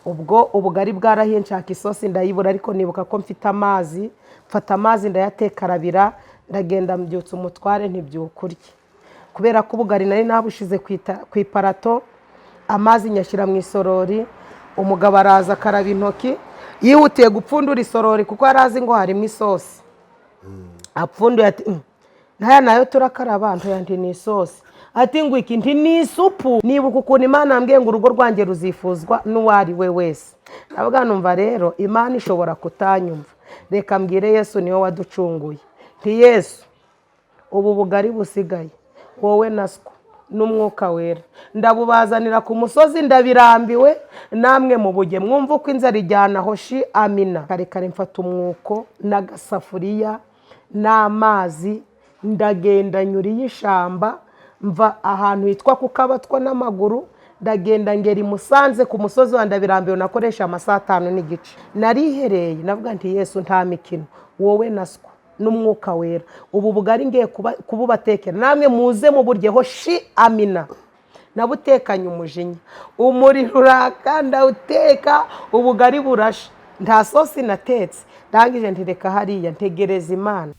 Ubwo ubugari bwarahiye, nshaka isosi ndayibura, ariko nibuka ko mfite amazi, mfata amazi ndayateka arabira, ndagenda mbyutsa umutware ntibyuka urye, kubera ko ubugari nari nabushize ku iparato, amazi nyashyira mu isorori. Umugabo araza akaraba intoki, yihutiye gupfundura isorori kuko yari azi ngo harimo isosi. Apfunduye ati: "Ntaya nayo turakaraba?" Ntoya nti: "Ni isosi." Ati: "Ngo iki?" Nti: "Ni isupu." Nibuka ukuntu Imana yambwiye ngo urugo rwanjye ruzifuzwa n'uwo ari we wese. Ndavuga, numva rero Imana ishobora kutanyumva, reka mbwire Yesu, niwe waducunguye. Nti: "Yesu, ubu bugari busigaye, wowe na siko n'Umwuka Wera, ndabubazanira ku musozi, ndabirambiwe, namwe mu buge mwumva uko inzara ijyana hoshi." Amina. Kare kare mfata umwuko n'agasafuriya n'amazi, ndagenda nyuriye ishamba, mva ahantu hitwa ku Kabatwa n'amaguru, ndagenda ngera i Musanze ku musozi wa Ndabirambiwe. Nakoresha amasaha 5:30. Narihereye, navuga nti: "Yesu, nta mikino, wowe na siko n'Umwuka Wera, ubu bugari ngiye kububatekera, namwe muze muburyeho shi." Amina. Nabutekanye umujinya, umuriro uraka, ndawuteka, ubugari burasha, nta sosi natetse. Ndangije ntireka hariya, ntegereza Imana.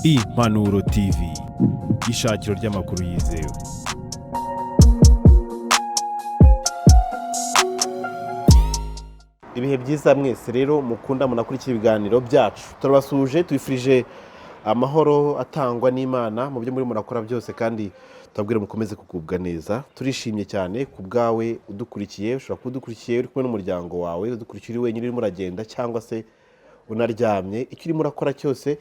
Impanuro TV, ishakiro ry'amakuru yizewe. Ibihe byiza mwese rero mukunda munakurikira ibiganiro byacu, turabasuhuje, tubifurije amahoro atangwa n'Imana mu byo muri murakora byose, kandi tubabwire mukomeze kugubwa neza. Turishimye cyane ku bwawe udukurikiye. Ushobora kuba udukurikiye uri kumwe n'umuryango wawe, udukurikiye uri wenyine urimo uragenda, cyangwa se unaryamye. Icyo urimo urakora cyose,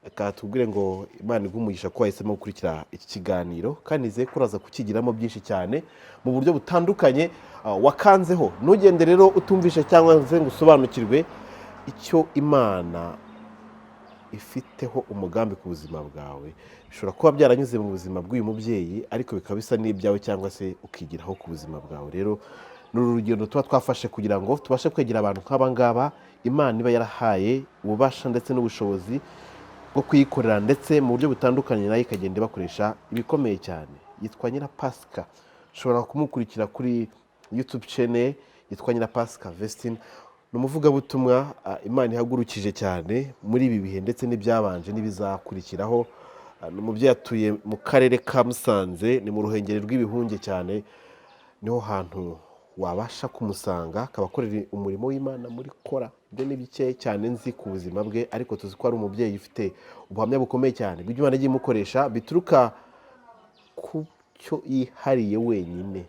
reka tubwire ngo Imana iguhe umugisha ko wahisemo gukurikira iki kiganiro, kandi nizeye ko uraza kukigiramo byinshi cyane mu buryo butandukanye. Wakanzeho ntugende rero utumvishe cyangwa se ngo usobanukirwe icyo Imana ifiteho umugambi ku buzima bwawe. Bishobora kuba byaranyuze mu buzima bw'uyu mubyeyi, ariko bikaba bisa n'ibyawe, cyangwa se ukigiraho ku buzima bwawe. Rero ni uru rugendo tuba twafashe kugira ngo tubashe kwegera abantu nk'aba ngaba Imana iba yarahaye ububasha ndetse n'ubushobozi bwo kuyikorera, ndetse mu buryo butandukanye nayo ikagenda ibakoresha ibikomeye cyane. Yitwa Nyirapasika, ushobora kumukurikira kuri YouTube channel yitwa Nyirapasika Vestine. Ni umuvugabutumwa Imana ihagurukije cyane muri ibi bihe ndetse n'ibyabanje n'ibizakurikiraho. Ni umubyeyi atuye mu karere ka Musanze, ni mu Ruhengeri rw'ibihunge cyane, niho hantu wabasha kumusanga, akaba akorera umurimo w'Imana muri kora. Ibyo ni bike cyane nzi ku buzima bwe, ariko tuzi ko ari umubyeyi ufite ubuhamya bukomeye cyane bw'ibyo Imana yagiye imukoresha bituruka ku cyo yihariye wenyine.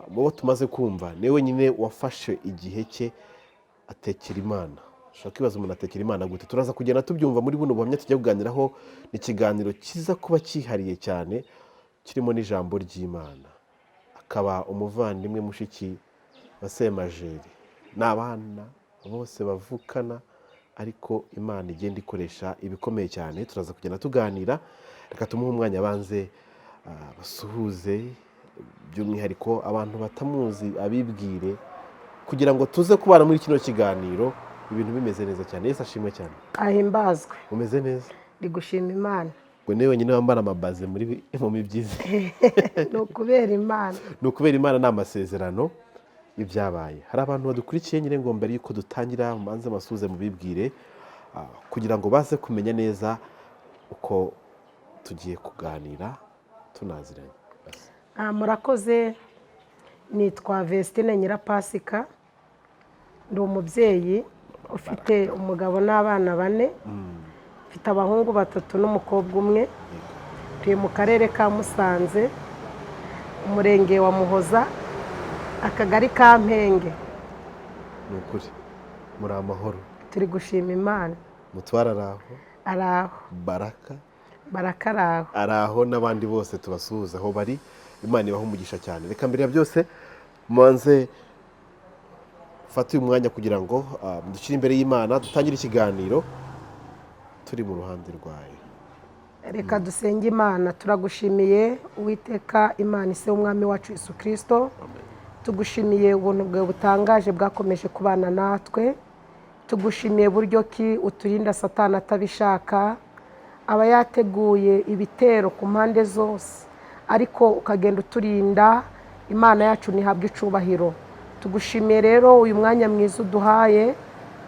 Mu bo tumaze kumva, niwe wenyine wafashe igihe cye atekera Imana. Ushobora kwibaza umuntu atekera Imana gute? Turaza kugenda tubyumva muri buno buhamya tujya kuganiraho. Ni ikiganiro kiza kuba cyihariye cyane, kirimo n'ijambo ry'Imana. Akaba umuvandimwe mushiki wa Semajeri, ni abana bose bavukana, ariko Imana igenda ikoresha ibikomeye cyane. Turaza kugenda tuganira. Reka tumuhe umwanya abanze basuhuze, by'umwihariko abantu batamuzi abibwire, kugira ngo tuze kubana muri kino kiganiro ibintu bimeze neza cyane. Yesu ashimwe cyane. Ahimbazwe. Umeze neza? Ndi gushima Imana. Ngo niwe wenyine wambara amabaze muri mu mibyizi. Ni ukubera Imana. Ni ukubera Imana, ni amasezerano y'ibyabaye. Hari abantu badukurikiye nyine ngo mbere y'uko dutangira mubanze masuhuze, mubibwire, kugira ngo baze kumenya neza uko tugiye kuganira tunaziranye. Murakoze. Nitwa Vestine Nyirapasika, ndi umubyeyi ufite umugabo n'abana bane, mfite abahungu batatu n'umukobwa umwe. Ntuye mu karere ka Musanze, umurenge wa Muhoza, akagari ka Mpenge. Ni ukuri muri amahoro? Turi gushima Imana. Mutware araho? Araho. Baraka? Baraka araho. Araho, n'abandi bose tubasuhuza aho bari, Imana ibaha umugisha cyane. Reka mbere ya byose mubanze mfate uyu mwanya kugira ngo dushyire imbere y'Imana, dutangire ikiganiro turi mu ruhande rwayo. Reka dusenge Imana. Turagushimiye Uwiteka Imana, ise w'Umwami wacu Yesu Kirisito. Tugushimiye ubuntu bwawe butangaje bwakomeje kubana natwe. Tugushimiye buryo ki uturinda Satani atabishaka, aba yateguye ibitero ku mpande zose. Ariko ukagenda uturinda. Imana yacu ntihabwe icubahiro. Tugushimiye rero uyu mwanya mwiza uduhaye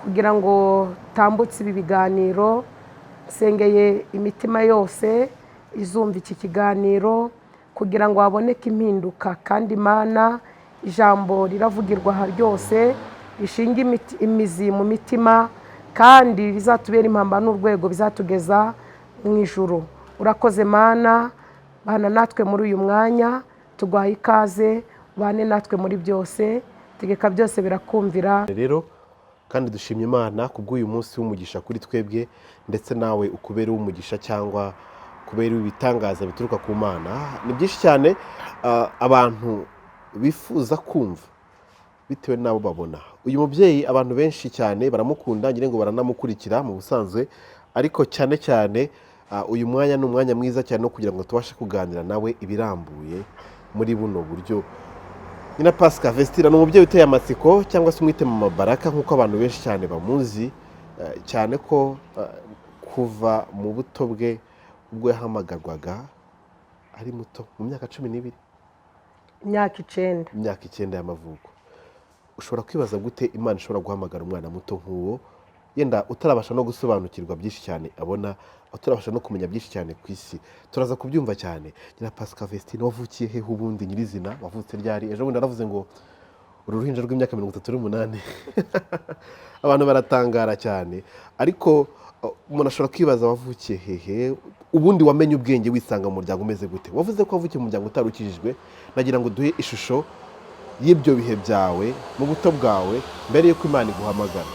kugira ngo utambutse ibi biganiro. Nsengeye imitima yose izumva iki kiganiro kugira ngo haboneke impinduka. Kandi Imana, ijambo riravugirwa aha ryose rishinga imizi mu mitima, kandi rizatubera impamba n'urwego bizatugeza mu ijuru. Urakoze Mana, bana natwe muri uyu mwanya, tuguhaye ikaze, ubane natwe muri byose, tegeka byose birakumvira. Rero kandi dushimye Imana kubw'uyu munsi w'umugisha kuri twebwe, ndetse nawe ukubere w'umugisha cyangwa kubera ibitangaza bituruka ku Mana. Ni byinshi cyane abantu bifuza kumva bitewe n'abo babona. Uyu mubyeyi abantu benshi cyane baramukunda, ngira ngo baranamukurikira mu busanzwe, ariko cyane cyane uyu mwanya ni umwanya mwiza cyane wo kugira ngo tubashe kuganira nawe ibirambuye muri buno buryo. Nyina Pasika Vestine ni umubyeyi uteye amatsiko, cyangwa se umwite Mama Baraka nk'uko abantu benshi cyane bamuzi, cyane ko kuva mu buto bwe ubwo yahamagarwaga ari muto mu myaka 12, Imyaka 9. Imyaka 9 y'amavuko. Ushobora kwibaza gute Imana ishobora guhamagara umwana muto nk'uwo, yenda utarabasha no gusobanukirwa byinshi cyane abona, utarabasha no kumenya byinshi cyane ku isi. Turaza kubyumva cyane. Nyina Pasika Vestine, wavukiye hehe ubundi nyirizina? Wavutse ryari? Ejo bundi naravuze ngo uru ruhinja rw'imyaka 38, abantu baratangara cyane. Ariko umuntu ashobora kwibaza wavukiye hehe ubundi, wamenye ubwenge wisanga mu muryango umeze gute? Wavuze ko wavukiye mu muryango utari ukijijwe. Nagira ngo duhe ishusho y'ibyo bihe byawe mu buto bwawe mbere y'uko Imana iguhamagara.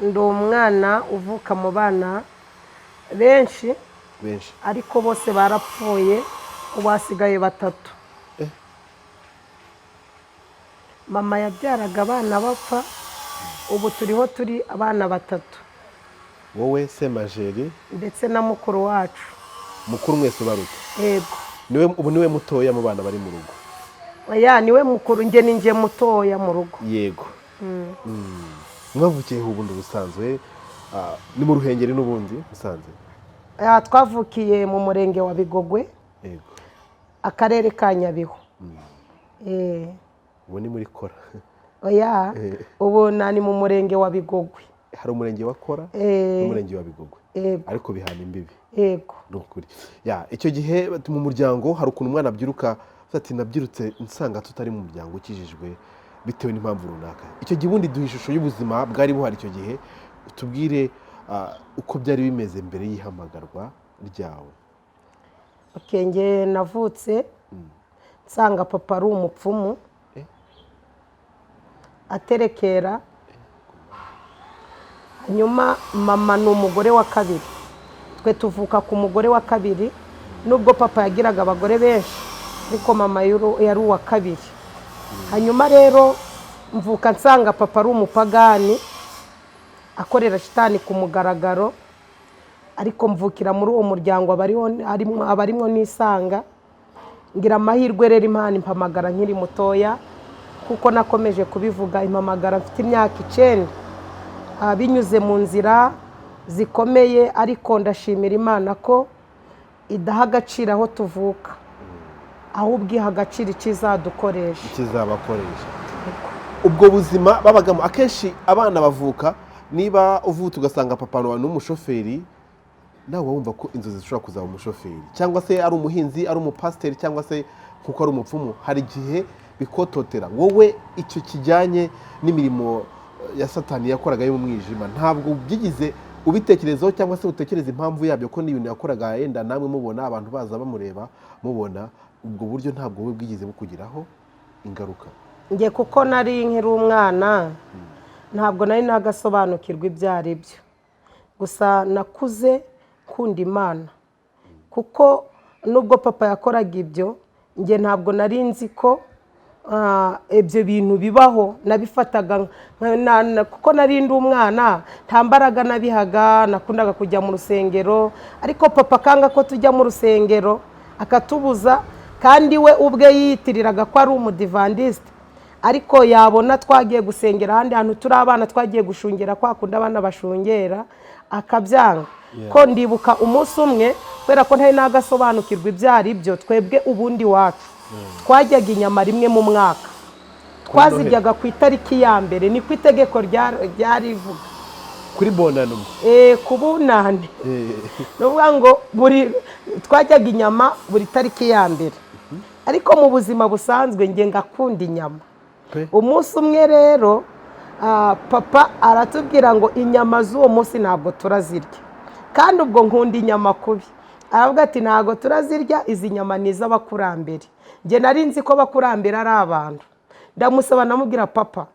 Ndi umwana uvuka mu bana benshi, Benshi. ariko bose barapfuye, ubu hasigaye batatu. Mama yabyaraga abana bapfa, ubu turiho turi abana batatu. Wowe Semajeri ndetse na mukuru wacu. Mukuru mwese ubaruta? Yego. Niwe ubu niwe mutoya mu bana bari mu rugo? Oya, niwe mukuru, njye ni njye mutoya mu rugo. Yego. Mwavukiye ubundi ubusanzwe ni mu Ruhengeri n'ubundi musanze? Twavukiye mu murenge wa Bigogwe, akarere ka Nyabihu. Ubu ni muri Kora? Oya, ubu ni mu murenge wa Bigogwe. Hari umurenge wa Kora n'umurenge wa Bigogwe? Yego. Ariko bihana imbibi? Yego. Ni ukuri ya icyo gihe mu muryango hari ukuntu umwana abyiruka ati nabyirutse nsanga tutari mu muryango ukijijwe bitewe n'impamvu runaka. Icyo gihe ubundi duha ishusho y'ubuzima bwari buhari icyo gihe, utubwire uko byari bimeze mbere y'ihamagarwa ryawe. Njye navutse nsanga papa ari umupfumu, aterekera. Hanyuma mama ni umugore wa kabiri, twe tuvuka ku mugore wa kabiri. Nubwo papa yagiraga abagore benshi, ariko mama yari uwa kabiri. Hanyuma rero mvuka nsanga papa ari umupagani, akorera shitani ku mugaragaro. Ariko mvukira muri uwo muryango abarimo nisanga. Ngira amahirwe rero, Imana impamagara nkiri mutoya, kuko nakomeje kubivuga, impamagara mfite imyaka 9, binyuze mu nzira zikomeye. Ariko ndashimira Imana ko idaha agaciro aho tuvuka, ahubwo iha agaciro icyo izadukoresha. Ikizabakoresha. Ubwo buzima babagamo, akenshi abana bavuka, niba uvutse ugasanga papa wawe ni umushoferi, nawe wumva ko inzozi zishobora kuzaba umushoferi, cyangwa se ari umuhinzi, ari umupasiteri, cyangwa se kuko ari umupfumu, hari igihe bikototera wowe. Icyo kijyanye n'imirimo ya Satani yakoraga yo mu mwijima, ntabwo byigize ubitekerezaho cyangwa se utekereza impamvu yabyo, ko n'ibintu yakoraga yenda namwe mubona abantu baza bamureba, mubona ubwo buryo, ntabwo wowe bwigeze bukugiraho ingaruka? Njye kuko nari nkiri umwana, ntabwo nari nagasobanukirwa ibyo ari byo. Gusa nakuze nkunda Imana, kuko nubwo papa yakoraga ibyo, njye ntabwo nari nzi ko ibyo bintu bibaho. Nabifataga kuko nari ndi umwana, nta mbaraga nabihaga. Nakundaga kujya mu rusengero, ariko papa akanga ko tujya mu rusengero, akatubuza. Kandi we ubwe yiyitiriraga ko ari umudivandisite, ariko yabona twagiye gusengera ahandi hantu turi abana, twagiye gushungera kwa kundi abana bashungera, akabyanga. Ko ndibuka umunsi umwe Kubera ko ntari nagasobanukirwa ibyo ari byo, twebwe ubundi wacu twajyaga inyama rimwe mu mwaka, twaziryaga ku itariki ya mbere, niko itegeko ryarivuga. Kuri bonane ubwo? Ku bunane. Ni ukuvuga ngo buri twajyaga inyama buri tariki ya mbere, ariko mu buzima busanzwe nge ngakunda inyama. Umunsi umwe rero papa aratubwira ngo inyama z'uwo munsi ntabwo turazirya, kandi ubwo nkunda inyama kubi. Aravuga ati ntabwo turazirya, izi nyama ni iz'abakurambere. Njye nari nzi ko abakurambere ari abantu. Ndamusaba, ndamubwira: "Papa,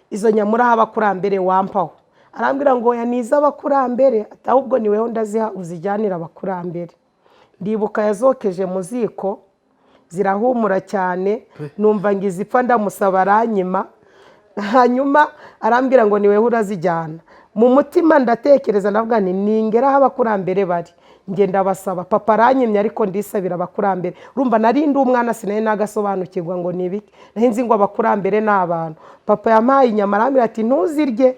izo nyama uraha abakurambere, wampaho?" Arambwira ngo oya, ni iz'abakurambere, ahubwo ni weho ndaziha, uzijyanire abakurambere. Ndibuka yazokeje mu ziko, zirahumura cyane, numva ngo izipfa. Ndamusaba aranyima. Hanyuma arambwira ngo ni weho urazijyana. Mu mutima ndatekereza, ndavuga nti ningera aho abakurambere bari, njye ndabasaba. Papa aranyimye, ariko ndisabira abakurambere. Urumva nari ndi umwana, sinari nagasobanukirwa ngo ni ibiki, nari nzi ngo abakurambere ni abantu. Papa yampaye inyama, arambwira ati ntuzirye,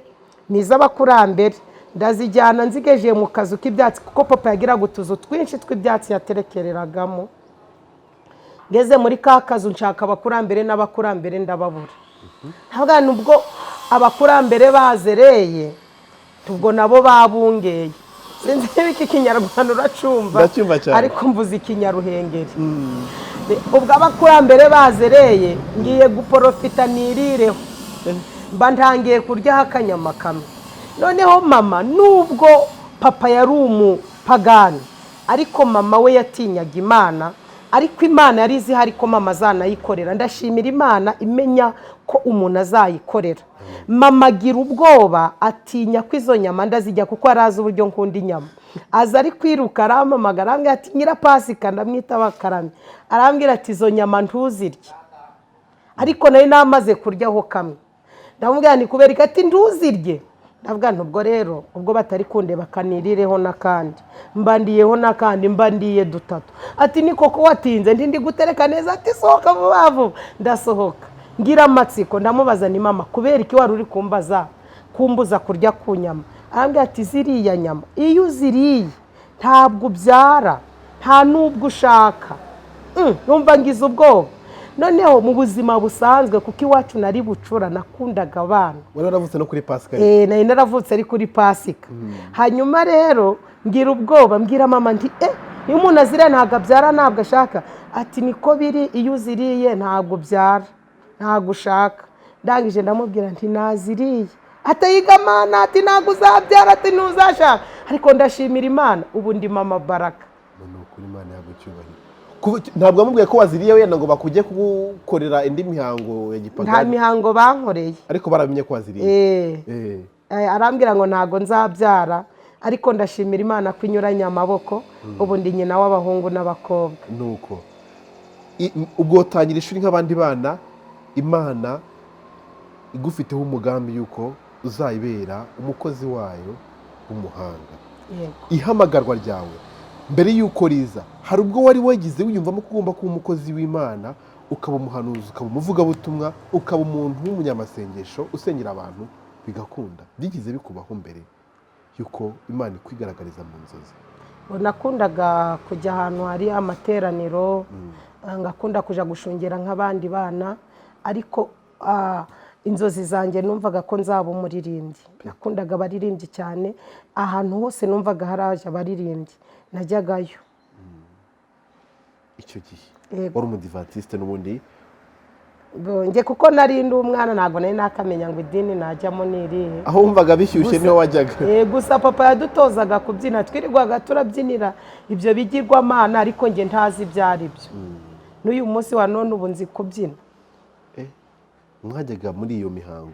ni iz'abakurambere. Ndazijyana, nzigejeje mu kazu k'ibyatsi, kuko papa yagiraga utuzu twinshi tw'ibyatsi yaterekereragamo. Ngeze muri ka kazu, nshaka abakurambere n'abakurambere ndababura. Ntabwo nubwo abakurambere bazereye, ubwo nabo babungeye. Sinzi niba iki Kinyarwanda uracumva. Ndacyumva cyane. Ariko mvuze Ikinyaruhengeri. Ubwo abakurambere bazereye, ngiye guporofita nirireho. Mba ntangiye kuryaho akanyama kamwe. Noneho mama, nubwo papa yari umupagani, ariko mama we yatinyaga Imana, ariko Imana yari izi hari ko mama azanayikorera. Ndashimira Imana imenya ko umuntu azayikorera. Mama agira ubwoba, atinya ko izo nyama ndazijya, kuko yari azi uburyo nkunda inyama. Aza ari kwiruka, arampamagara, arambwira ati "Nyirapasika." Ndamwita bakaramye. Arambwira ati izo nyama ntuzirye. Ariko nari namaze kuryaho kamwe. Ndamubwira ni kubera iki? Ati ntuzirye. Ndavuga nti ubwo rero ubwo batari kundeba, kanirireho n'akandi. Mba ndiyeho n'akandi, mba ndiye dutatu. Ati ni koko watinze, ndi gutereka neza. Ati sohoka vuba vuba. Ndasohoka, ngira amatsiko, ndamubaza ni mama, kubera iki wari uri kumbaza kumbuza kurya ku nyama? Arambwira ati ziriya nyama iyo uziriye ntabwo ubyara, nta n'ubwo ushaka. Numva ngize ubwoba. Noneho mu buzima busanzwe, kuko iwacu nari bucura, nakundaga abana. Wari waravutse no kuri Pasika? Nari naravutse ari kuri Pasika. Hanyuma rero ngira ubwoba, mbwira mama nti iyo umuntu aziriye ntabwo abyara, ntabwo ashaka. Ati niko biri, iyo uziriye ntabwo ubyara, ntabwo ushaka. Ndangije ndamubwira nti naziriye. Atayigamana, ati ntabwo uzabyara, ati ntuzashaka. Ariko ndashimira Imana, ubu ndi mama Baraka. Ni ukuri, Imana yaguha icyubahiro. Ntabwo wamubwiye ko waziriye wenda ngo bakujye kugukorera indi mihango ya Nta gipagani? mihango bankoreye. Ariko baramenye ko waziriye? Eh. Eh. Arambwira ngo ntabwo nzabyara, ariko ndashimira Imana ko inyuranye amaboko, ubu ndi nyina w'abahungu n'abakobwa. Nuko ubwo utangira ishuri nk'abandi bana, Imana igufiteho umugambi yuko uzayibera umukozi wayo w'umuhanga. Yego. Ihamagarwa ryawe mbere y'uko riza, hari ubwo wari wagize wiyumvamo ko ugomba kuba umukozi w'Imana, ukaba umuhanuzi, ukaba umuvugabutumwa, ukaba umuntu w'umunyamasengesho usengera abantu bigakunda? Byigize bikubaho mbere y'uko Imana ikwigaragariza mu nzozi? Nakundaga kujya ahantu hari amateraniro, ngakunda kujya gushungera nk'abandi bana, ariko inzozi zanjye numvaga ko nzaba umuririmbyi. Nakundaga abaririmbyi cyane. Ahantu hose numvaga haraje abaririmbyi najyagayo. Icyo gihe Yego. wari Umudivantisite n'ubundi? Njye kuko nari ndi umwana, ntabwo nari nakamenya ngo idini najyamo ni irihe. Aho wumvaga bishyushye niho wajyaga? Gusa papa yadutozaga kubyina, twirirwaga turabyinira ibyo bigirwamana, ariko njye ntazi ibyo ari byo. N'uyu munsi wa none ubu nzi kubyina. Mwajyaga muri iyo mihango?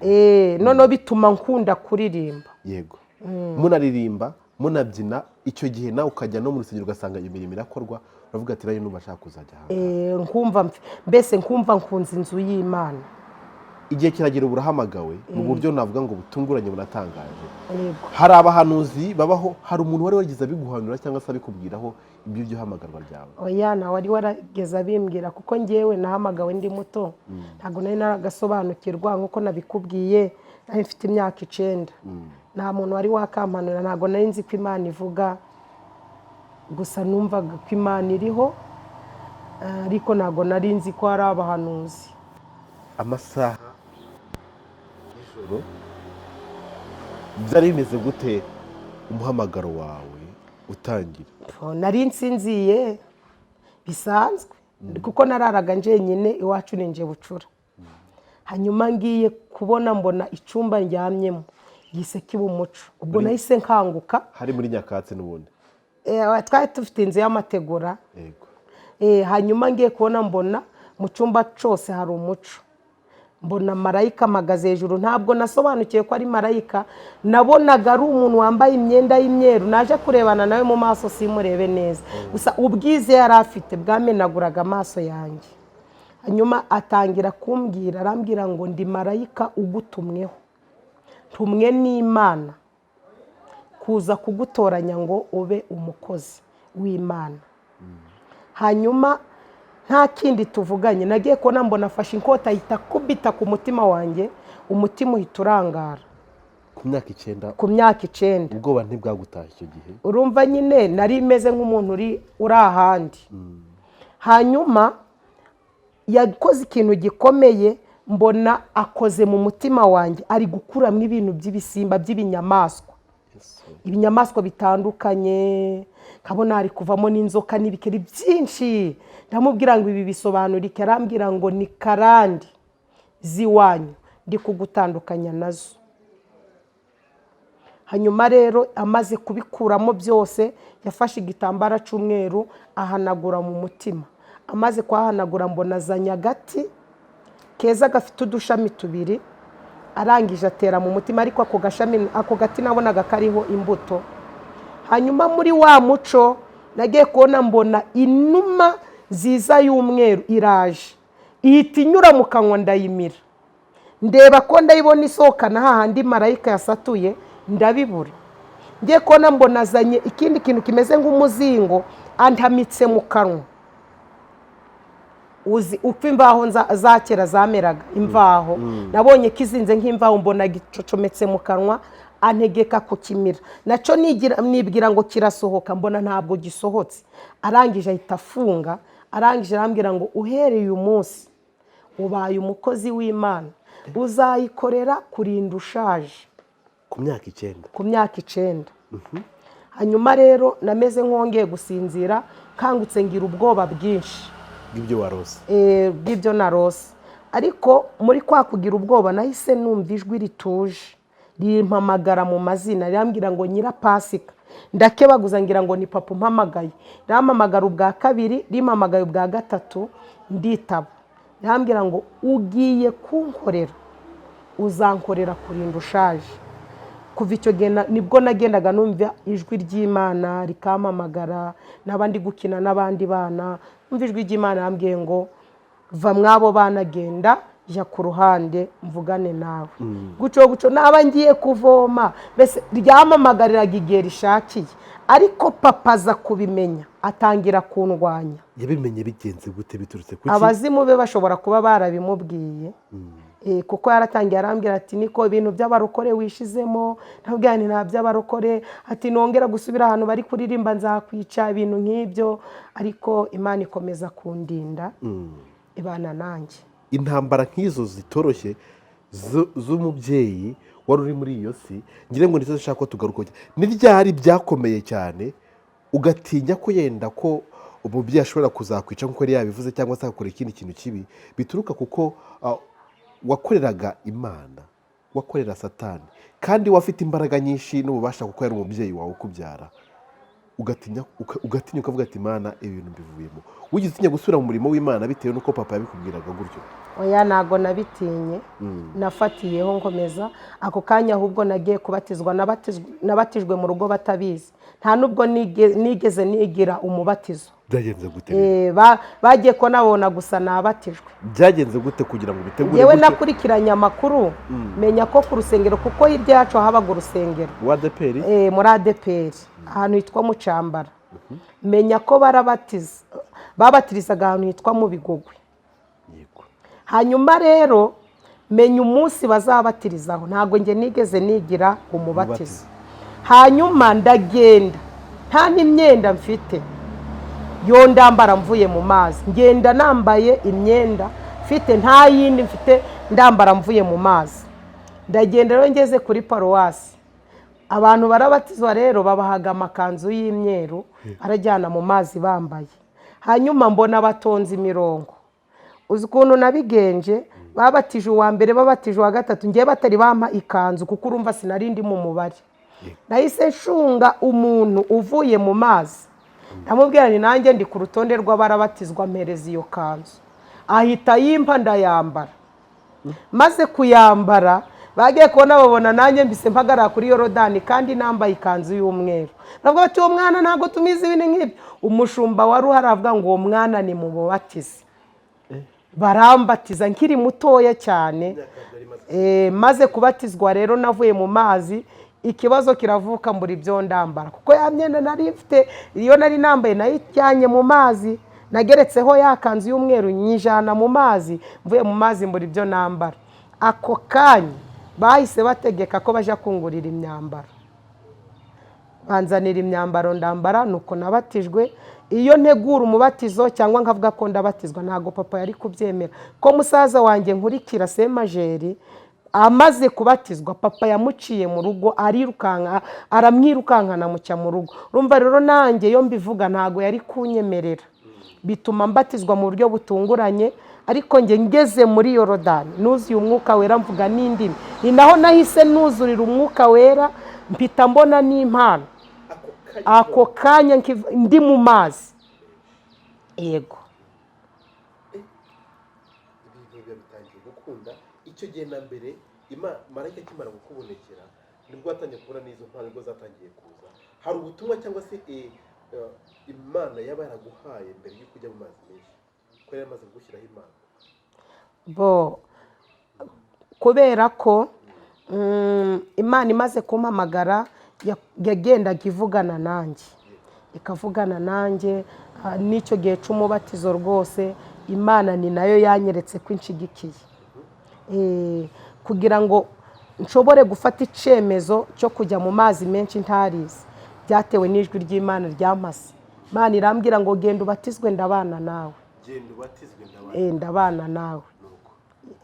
Noneho bituma nkunda kuririmba. Yego, munaririmba munabyina. Icyo gihe nawe ukajya no mu rusengero ugasanga iyo mirimo irakorwa, uravuga ati nayo numva ashaka kuzajya hanze. Nkumva mbese nkumva nkunze inzu y'Imana. Igihe kiragera, ubu urahamagawe mu buryo navuga ngo butunguranye, bunatangaje. Yego. Hari abahanuzi babaho, hari umuntu wari wagize abiguhanura cyangwa se abikubwiraho ibyo by'ihamagarwa ryawe? Oya, ntawe wari warageze abimbwira, kuko ngewe nahamagawe ndi muto, ntabwo nari naragasobanukirwa. Nk'uko nabikubwiye, nari mfite imyaka 9. Nta muntu wari wakampanura, ntabwo nari nzi ko Imana ivuga. Gusa numvaga ko Imana iriho, ariko ntabwo nari nzi ko hari abahanuzi. Amasaha y'ijoro byari bimeze gute umuhamagaro wawe utangira? Nari nsinziye bisanzwe, kuko nararaga njyenyine iwacu, ninjye bucura. Hanyuma ngiye kubona mbona icyumba ndyamyemo gise kiba umuco. Ubwo nahise nkanguka. Hari muri nyakatsi n'ubundi? Twari dufite inzu y'amategura. Yego. Hanyuma ngiye kubona mbona mu cyumba cyose hari umuco, mbona marayika amagaze hejuru. Ntabwo nasobanukiwe ko ari marayika, nabonaga ari umuntu wambaye imyenda y'imyeru. Naje kurebana nawe mu maso simurebe neza, gusa ubwiza yari afite bwamenaguraga amaso yanjye. Hanyuma atangira kumbwira, arambwira ngo: "Ndi marayika ugutumweho, ntumwe n'Imana kuza kugutoranya ngo ube umukozi w'Imana." Hanyuma nta kindi tuvuganye, nagiye kubona mbona afashe inkota, ahita akubita ku mutima wanjye, umutima uhita urangara. Ku myaka 9? Ku myaka 9. Ubwoba ntibwagutaha icyo gihe? Urumva nyine nari meze nk'umuntu uri ahandi. Hanyuma yakoze ikintu gikomeye, mbona akoze mu mutima wanjye, ari gukuramo ibintu by'ibisimba, by'ibinyamaswa, ibinyamaswa bitandukanye, nkabona hari kuvamo n'inzoka n'ibikeri byinshi. Ndamubwira ngo: "Ibi bisobanura iki?" Arambwira ngo: "Ni karande z'iwanyu ndi kugutandukanya nazo." Hanyuma rero amaze kubikuramo byose, yafashe igitambaro cy'umweru ahanagura mu mutima. Amaze kuhahanagura, mbona azanye agati keza gafite udushami tubiri, arangije atera mu mutima, ariko ako gashami, ako gati nabonaga kariho imbuto. Hanyuma muri wa muco nagiye kubona mbona inuma nziza y'umweru iraje, ihita inyura mu kanwa, ndayimira. Ndeba ko ndayibona isohokana hahandi marayika yasatuye, ndabibura. Ngiye kubona mbona azanye ikindi kintu kimeze nk'umuzingo, antamitse mu kanwa. Uzi uko imvaho za kera zameraga, imvaho nabonye kizinze nk'imvaho, mbona gicocometse mu kanwa, antegeka kukimira. Nacyo nibwira ngo kirasohoka, mbona ntabwo gisohotse. Arangije ahita afunga, arangije arambwira ngo: "Uhereye uyu munsi ubaye umukozi w'Imana, uzayikorera kurinda ushaje." Ku myaka 9? Ku myaka 9. Hanyuma rero nameze nk'uwongeye gusinzira, nkangutse ngira ubwoba bwinshi bw'ibyo warose. Bw'ibyo narose. Ariko muri kwa kugira ubwoba nahise numva ijwi rituje rimpamagara mu mazina, rirambwira ngo: "Nyirapasika." Ndakebaguza, ngira ngo ni papa umpamagaye. Rimpamagara ubwa kabiri, rimpamagaye ubwa gatatu, nditaba. Rirambwira ngo: "Ugiye kunkorera, uzankorera kurinda ushaje." Kuva icyo gihe nibwo nagendaga numva ijwi ry'Imana rikampamagara, naba ndi gukina n'abandi bana, numva ijwi ry'Imana yambwiye ngo: "Va mw'abo bana, genda jya ku ruhande mvugane nawe." Gutyo gutyo naba ngiye kuvoma, mbese ryampamagariraga igihe rishakiye. Ariko papa aza kubimenya, atangira kundwanya. Yabimenye bigenze gute, biturutse kuki? Abazimu be bashobora kuba barabimubwiye. Kuko yaratangiye arambwira ati: "Niko ibintu by'abarokore wishizemo?" Ntabwo nti: "Nta by'abarokore." Ati: "Nongera gusubira ahantu bari kuririmba nzakwica," ibintu nk'ibyo. Ariko Imana ikomeza kundinda, ibana nanjye. Intambara nk'izo zitoroshye z'umubyeyi wari uri muri iyo si, ngira ngo nizo zishaka ko tugaruka. Ni ryari byakomeye cyane ugatinya ko yenda ko umubyeyi ashobora kuzakwica nk'uko yari yabivuze, cyangwa se agakora ikindi kintu kibi bituruka kuko wakoreraga Imana, wakorera Satani, kandi we afite imbaraga nyinshi n'ububasha kuko yari umubyeyi wawe ukubyara, ugatinya ukavuga ati: "Imana, ibi bintu mbivuyemo"? Wigeze utinya gusubira mu murimo w'Imana bitewe n'uko papa yabikubwiraga gutyo? Oya, ntabwo nabitinye, nafatiyeho nkomeza. Ako kanya ahubwo nagiye kubatizwa, nabatijwe mu rugo batabizi, nta nubwo nigeze nigira umubatizo. Byagenze gute? Bagiye ko nabona gusa nabatijwe. Byagenze gute kugira ngo ubitegure Yewe, gutyo? nakurikiranye amakuru, menya ko ku rusengero, kuko hirya yacu habaga urusengero. Wa ADEPR? Muri ADEPR, ahantu hitwa Mucambara. Menya ko barabatiza, babatirizaga ahantu hitwa mu Bigogwe. Hanyuma rero menya umunsi bazabatirizaho, ntabwo njye nigeze nigira umubatizo. Hanyuma ndagenda. Nta n'imyenda mfite yo ndambara mvuye mu mazi. Ngenda nambaye imyenda mfite, nta yindi mfite ndambara mvuye mu mazi. Ndagenda rero, ngeze kuri paruwasi, abantu barabatizwa rero babahaga amakanzu y'imyeru, arajyana mu mazi bambaye. Hanyuma mbona batonze imirongo. Uzi ukuntu nabigenje? Babatije uwa mbere, babatije uwa gatatu, ngewe batari bampa ikanzu, kuko urumva sinari ndi mu mubare. Nahise nshunga umuntu uvuye mu mazi, ndamubwira ni nanjye ndi ku rutonde rw'abarabatizwa, mpereza iyo kanzu. Ahita yimpa, ndayambara. Maze kuyambara, bagiye kubona babona nanjye mbise mpagarara kuri Yorodani kandi nambaye ikanzu y'umweru. Bavuga bati: "Uwo mwana ntabwo tumizi ibintu nk'ibyo." Umushumba wari uhari avuga ngo: "Uwo mwana ni mubatize." Barambatiza nkiri mutoya cyane. Maze kubatizwa rero, navuye mu mazi, ikibazo kiravuka, mbura ibyo ndambara, kuko ya myenda nari mfite, iyo nari nambaye nayijyanye mu mazi, nageretseho ya kanzu y'umweru nyijana mu mazi. Mvuye mu mazi mbura ibyo nambara. Ako kanya bahise bategeka ko bajya kungurira imyambaro, banzanira imyambaro ndambara. Nuko nabatijwe. Iyo ntegura umubatizo cyangwa nkavuga ko ndabatizwa, ntabwo papa yari kubyemera, ko musaza wanjye nkurikira Semajeri amaze kubatizwa, papa yamuciye mu rugo, arirukanka, aramwirukankana amuca mu rugo. Urumva rero nanjye iyo mbivuga ntabwo yari kunyemerera, bituma mbatizwa mu buryo butunguranye. Ariko njye ngeze muri Yorodani nuzuye Umwuka Wera, mvuga n'indimi. Ni naho nahise nuzurira Umwuka Wera, mpita mbona n'impano ako kanya ndi mu mazi, yego. Ibintu biba bitangiye gukunda. Icyo gihe na mbere marayika akimara kukubonekera, nibwo watangiye kubona n'izo mpano, nibwo zatangiye kuza? Hari ubutumwa cyangwa se Imana yaba yaraguhaye mbere y'uko ujya mu mazi menshi, ko yari yamaze kugushyiraho impano? Bo kubera ko Imana imaze kumpamagara, yagendaga ivugana nanjye, ikavugana nanjye. N'icyo gihe cy'umubatizo rwose Imana ni nayo yanyeretse ko inshigikiye. Kugira ngo nshobore gufata icyemezo cyo kujya mu mazi menshi ntarize, byatewe n'ijwi ry'Imana ryampase. Imana irambwira ngo: "Genda ubatizwe, ndabana nawe." Genda ubatizwe, ndabana. Ndabana nawe. Nuko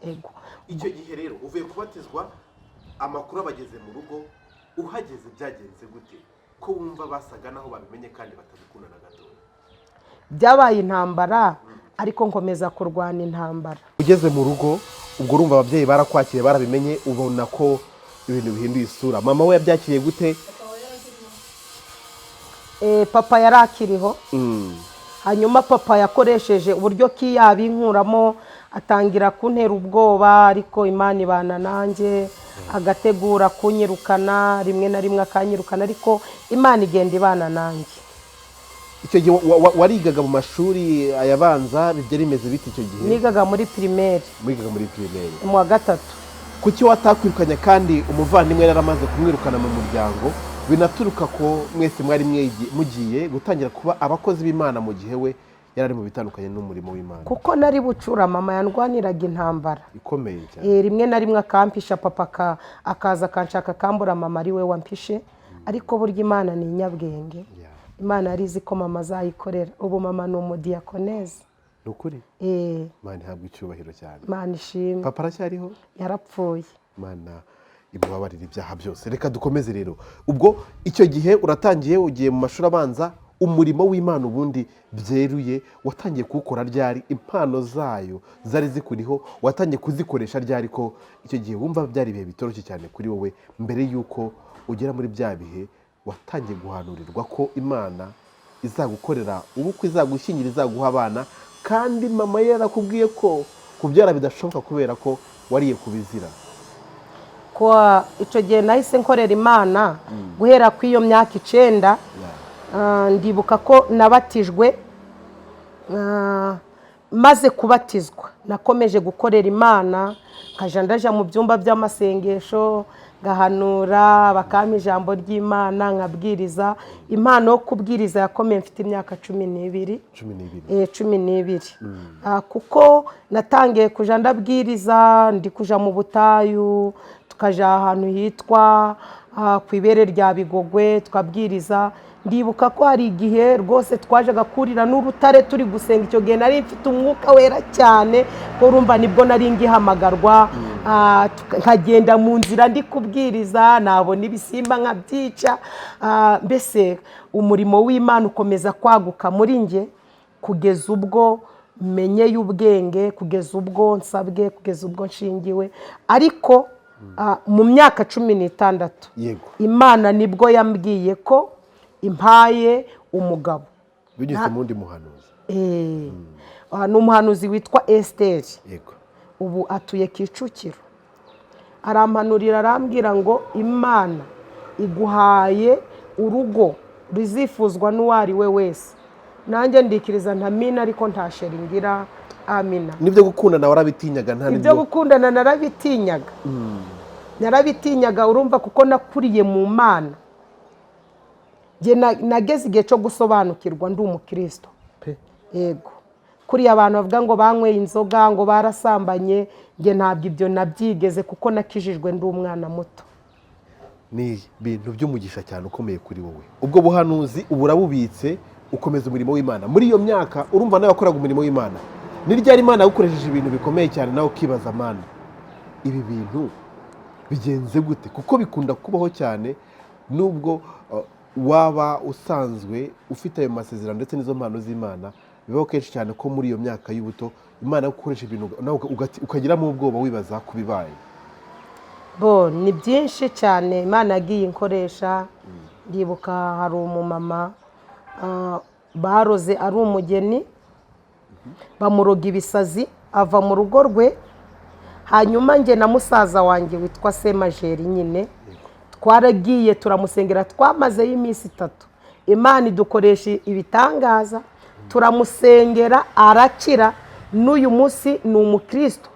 Ego. Icyo gihe rero uvuye kubatizwa, amakuru abageze mu rugo. Uhageze byagenze gute, ko wumva basaga naho babimenye kandi batabikunda na gatoya? Byabaye intambara, ariko nkomeza kurwana intambara. Ugeze mu rugo ubwo, urumva ababyeyi barakwakiriye, barabimenye, ubona ko ibintu bihinduye isura. Mama we yabyakiriye gute? Papa yari akiriho. Hanyuma papa yakoresheje uburyo ki yabinkuramo, atangira kuntera ubwoba, ariko Imana ibana nanjye. Agategura kunyirukana, rimwe na rimwe akanyirukana, ariko Imana igenda ibana nanjye. Icyo gihe warigaga mu mashuri ayabanza, byari bimeze bite icyo gihe? Nigaga muri primaire. Wigaga muri primaire? Mu wa gatatu. Kuki watakwirukanye kandi umuvandimwe yaramaze kumwirukana mu muryango, binaturuka ko mwese mwari mugiye gutangira kuba abakozi b'Imana, mu gihe we yari ari mu bitandukanye n'umurimo w'Imana? Kuko nari bucura, mama yandwaniraga intambara ikomeye cyane. Rimwe na rimwe akampisha, papa akaza akanshaka akambura, mama ari we wampishe. Ariko burya Imana ni inyabwenge. Imana yari izi ko mama azayikorera. Ubu mama ni umudiyakoneze. Ni ukuri, Imana ihabwa icyubahiro cyane. Imana ishimwe. Papa aracyariho? Yarapfuye. Imana imubabarira ibyaha byose. Reka dukomeze rero. Ubwo icyo gihe uratangiye, ugiye mu mashuri abanza. Umurimo w'Imana ubundi byeruye watangiye kuwukora ryari? Impano zayo zari zikuriho, watangiye kuzikoresha ryari, ko icyo gihe wumva byari ibihe bitoroshye cyane kuri wowe, mbere y'uko ugera muri bya bihe watangiye guhanurirwa ko Imana izagukorera ubukwe, izagushyingira, izaguha abana, kandi mama ye yarakubwiye ko kubyara bidashoboka kubera ko wariye ku bizira? Ko icyo gihe nahise nkorera Imana guhera ku iyo myaka 9. Ndibuka ko nabatijwe. Maze kubatizwa nakomeje gukorera Imana, nkajya ndaja mu byumba by'amasengesho, ngahanura, bakampa ijambo ry'Imana nkabwiriza. Impano yo kubwiriza yakomeye mfite imyaka 12. 12? 12. Kuko natangiye kuja ndabwiriza ndi kuja mu butayu, tukaja ahantu hitwa ku ibere rya Bigogwe tukabwiriza. Ndibuka ko hari igihe rwose twajaga kurira n'urutare turi gusenga. Icyo gihe nari mfite Umwuka Wera cyane, ko urumva nibwo nari ngihamagarwa. Nkagenda mu nzira ndi kubwiriza, nabona ibisimba nkabyica. Mbese umurimo w'Imana ukomeza kwaguka muri njye kugeza ubwo menyeye ubwenge, kugeza ubwo nsabwe, kugeza ubwo nshingiwe. Ariko mu myaka 16, Imana nibwo yambwiye ko impaye umugabo. Binyuze mu wundi muhanuzi? Ni umuhanuzi witwa Esiteri. Ubu atuye Kicukiro. Arampanurira, arambwira ngo Imana iguhaye urugo ruzifuzwa n'uwo ari we wese. Nanjye ndikiriza, ntamina, ariko nta chéri ngira, amina. N'ibyo gukundana warabitinyaga, nta Ibyo n'ibyo? gukundana narabitinyaga, narabitinyaga. Urumva, kuko nakuriye mu Mana. Njye nageze igihe cyo gusobanukirwa ndi umukristo. Pe. Yego, kuriya abantu bavuga ngo banyweye inzoga, ngo barasambanye, njye ntabwo ibyo nabyigeze, kuko nakijijwe ndi umwana muto. Ni ibintu by'umugisha cyane ukomeye kuri wowe. Ubwo buhanuzi ubu urabubitse, ukomeza umurimo w'Imana. Muri iyo myaka urumva nawe wakoraga umurimo w'Imana. Ni ryari Imana yagukoresheje ibintu bikomeye cyane, nawe ukibaza: "Mana, ibi bintu bigenze gute?" Kuko bikunda kubaho cyane, nubwo waba usanzwe ufite ayo masezerano ndetse n'izo mpano z'Imana, bibaho kenshi cyane ko muri iyo myaka y'ubuto Imana gukoresha ibintu nawe ukagiramo ubwoba, wibaza ku bibaye. Bo ni byinshi cyane Imana yagiye inkoresha. Ndibuka hari umumama baroze ari umugeni, bamuroga ibisazi, ava mu rugo rwe. Hanyuma njye na musaza wanjye witwa Semajeri nyine twaragiye turamusengera, twamazeyo iminsi 3. Imana idukoresha ibitangaza, turamusengera arakira. N'uyu munsi ni umukristo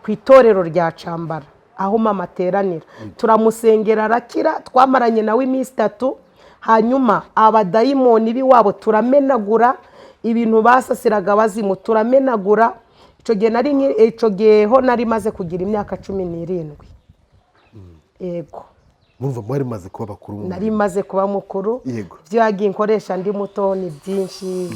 ku itorero rya Cambara, aho mama ateranira. Turamusengera arakira, twamaranye nawe iminsi 3. Hanyuma abadayimoni b'iwabo turamenagura, ibintu basasiraga abazimu turamenagura. Icyo gihe icyo gihe ho nari maze kugira imyaka 17, yego. Murumva mwari mumaze kuba bakuru mu Nari maze kuba mukuru. Ibyo yagiye inkoresha ndi muto ni byinshi.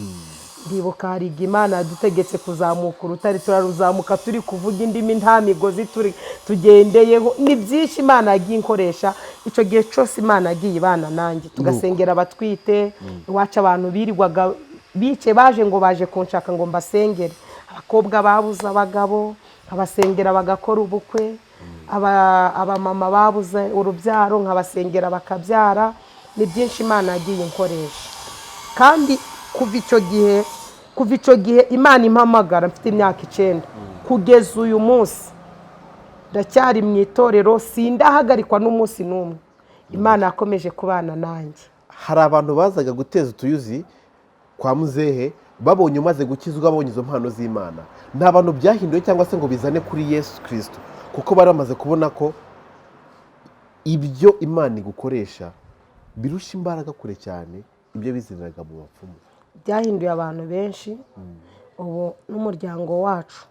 Ndibuka hari igihe Imana yadutegetse kuzamuka urutare, turaruzamuka turi kuvuga indimi, nta migozi turi tugendeyeho. Ni byinshi Imana yagiye inkoresha. Icyo gihe cyose Imana yagiye ibana nanjye, tugasengera abatwite. Iwacu abantu birirwaga bice baje ngo baje kunshaka ngo mbasengere. Abakobwa babuze abagabo nkabasengera bagakora ubukwe, abamama babuze urubyaro nkabasengera bakabyara. Ni byinshi Imana yagiye inkoresha. Kandi kuva icyo gihe Imana impamagara mfite imyaka 9 kugeza uyu munsi, ndacyari mu itorero, sindahagarikwa n'umunsi n'umwe. Imana yakomeje kubana nanjye. Hari abantu bazaga guteza utuyuzi kwa muzehe babonye umaze gukizwa, babonye izo mpano z'Imana. Nta bantu byahinduye cyangwa se ngo bizane kuri Yesu Kirisito, kuko bari bamaze kubona ko ibyo Imana igukoresha birusha imbaraga kure cyane ibyo bizeraga mu bapfumu? Byahinduye abantu benshi. Ubu n'umuryango wacu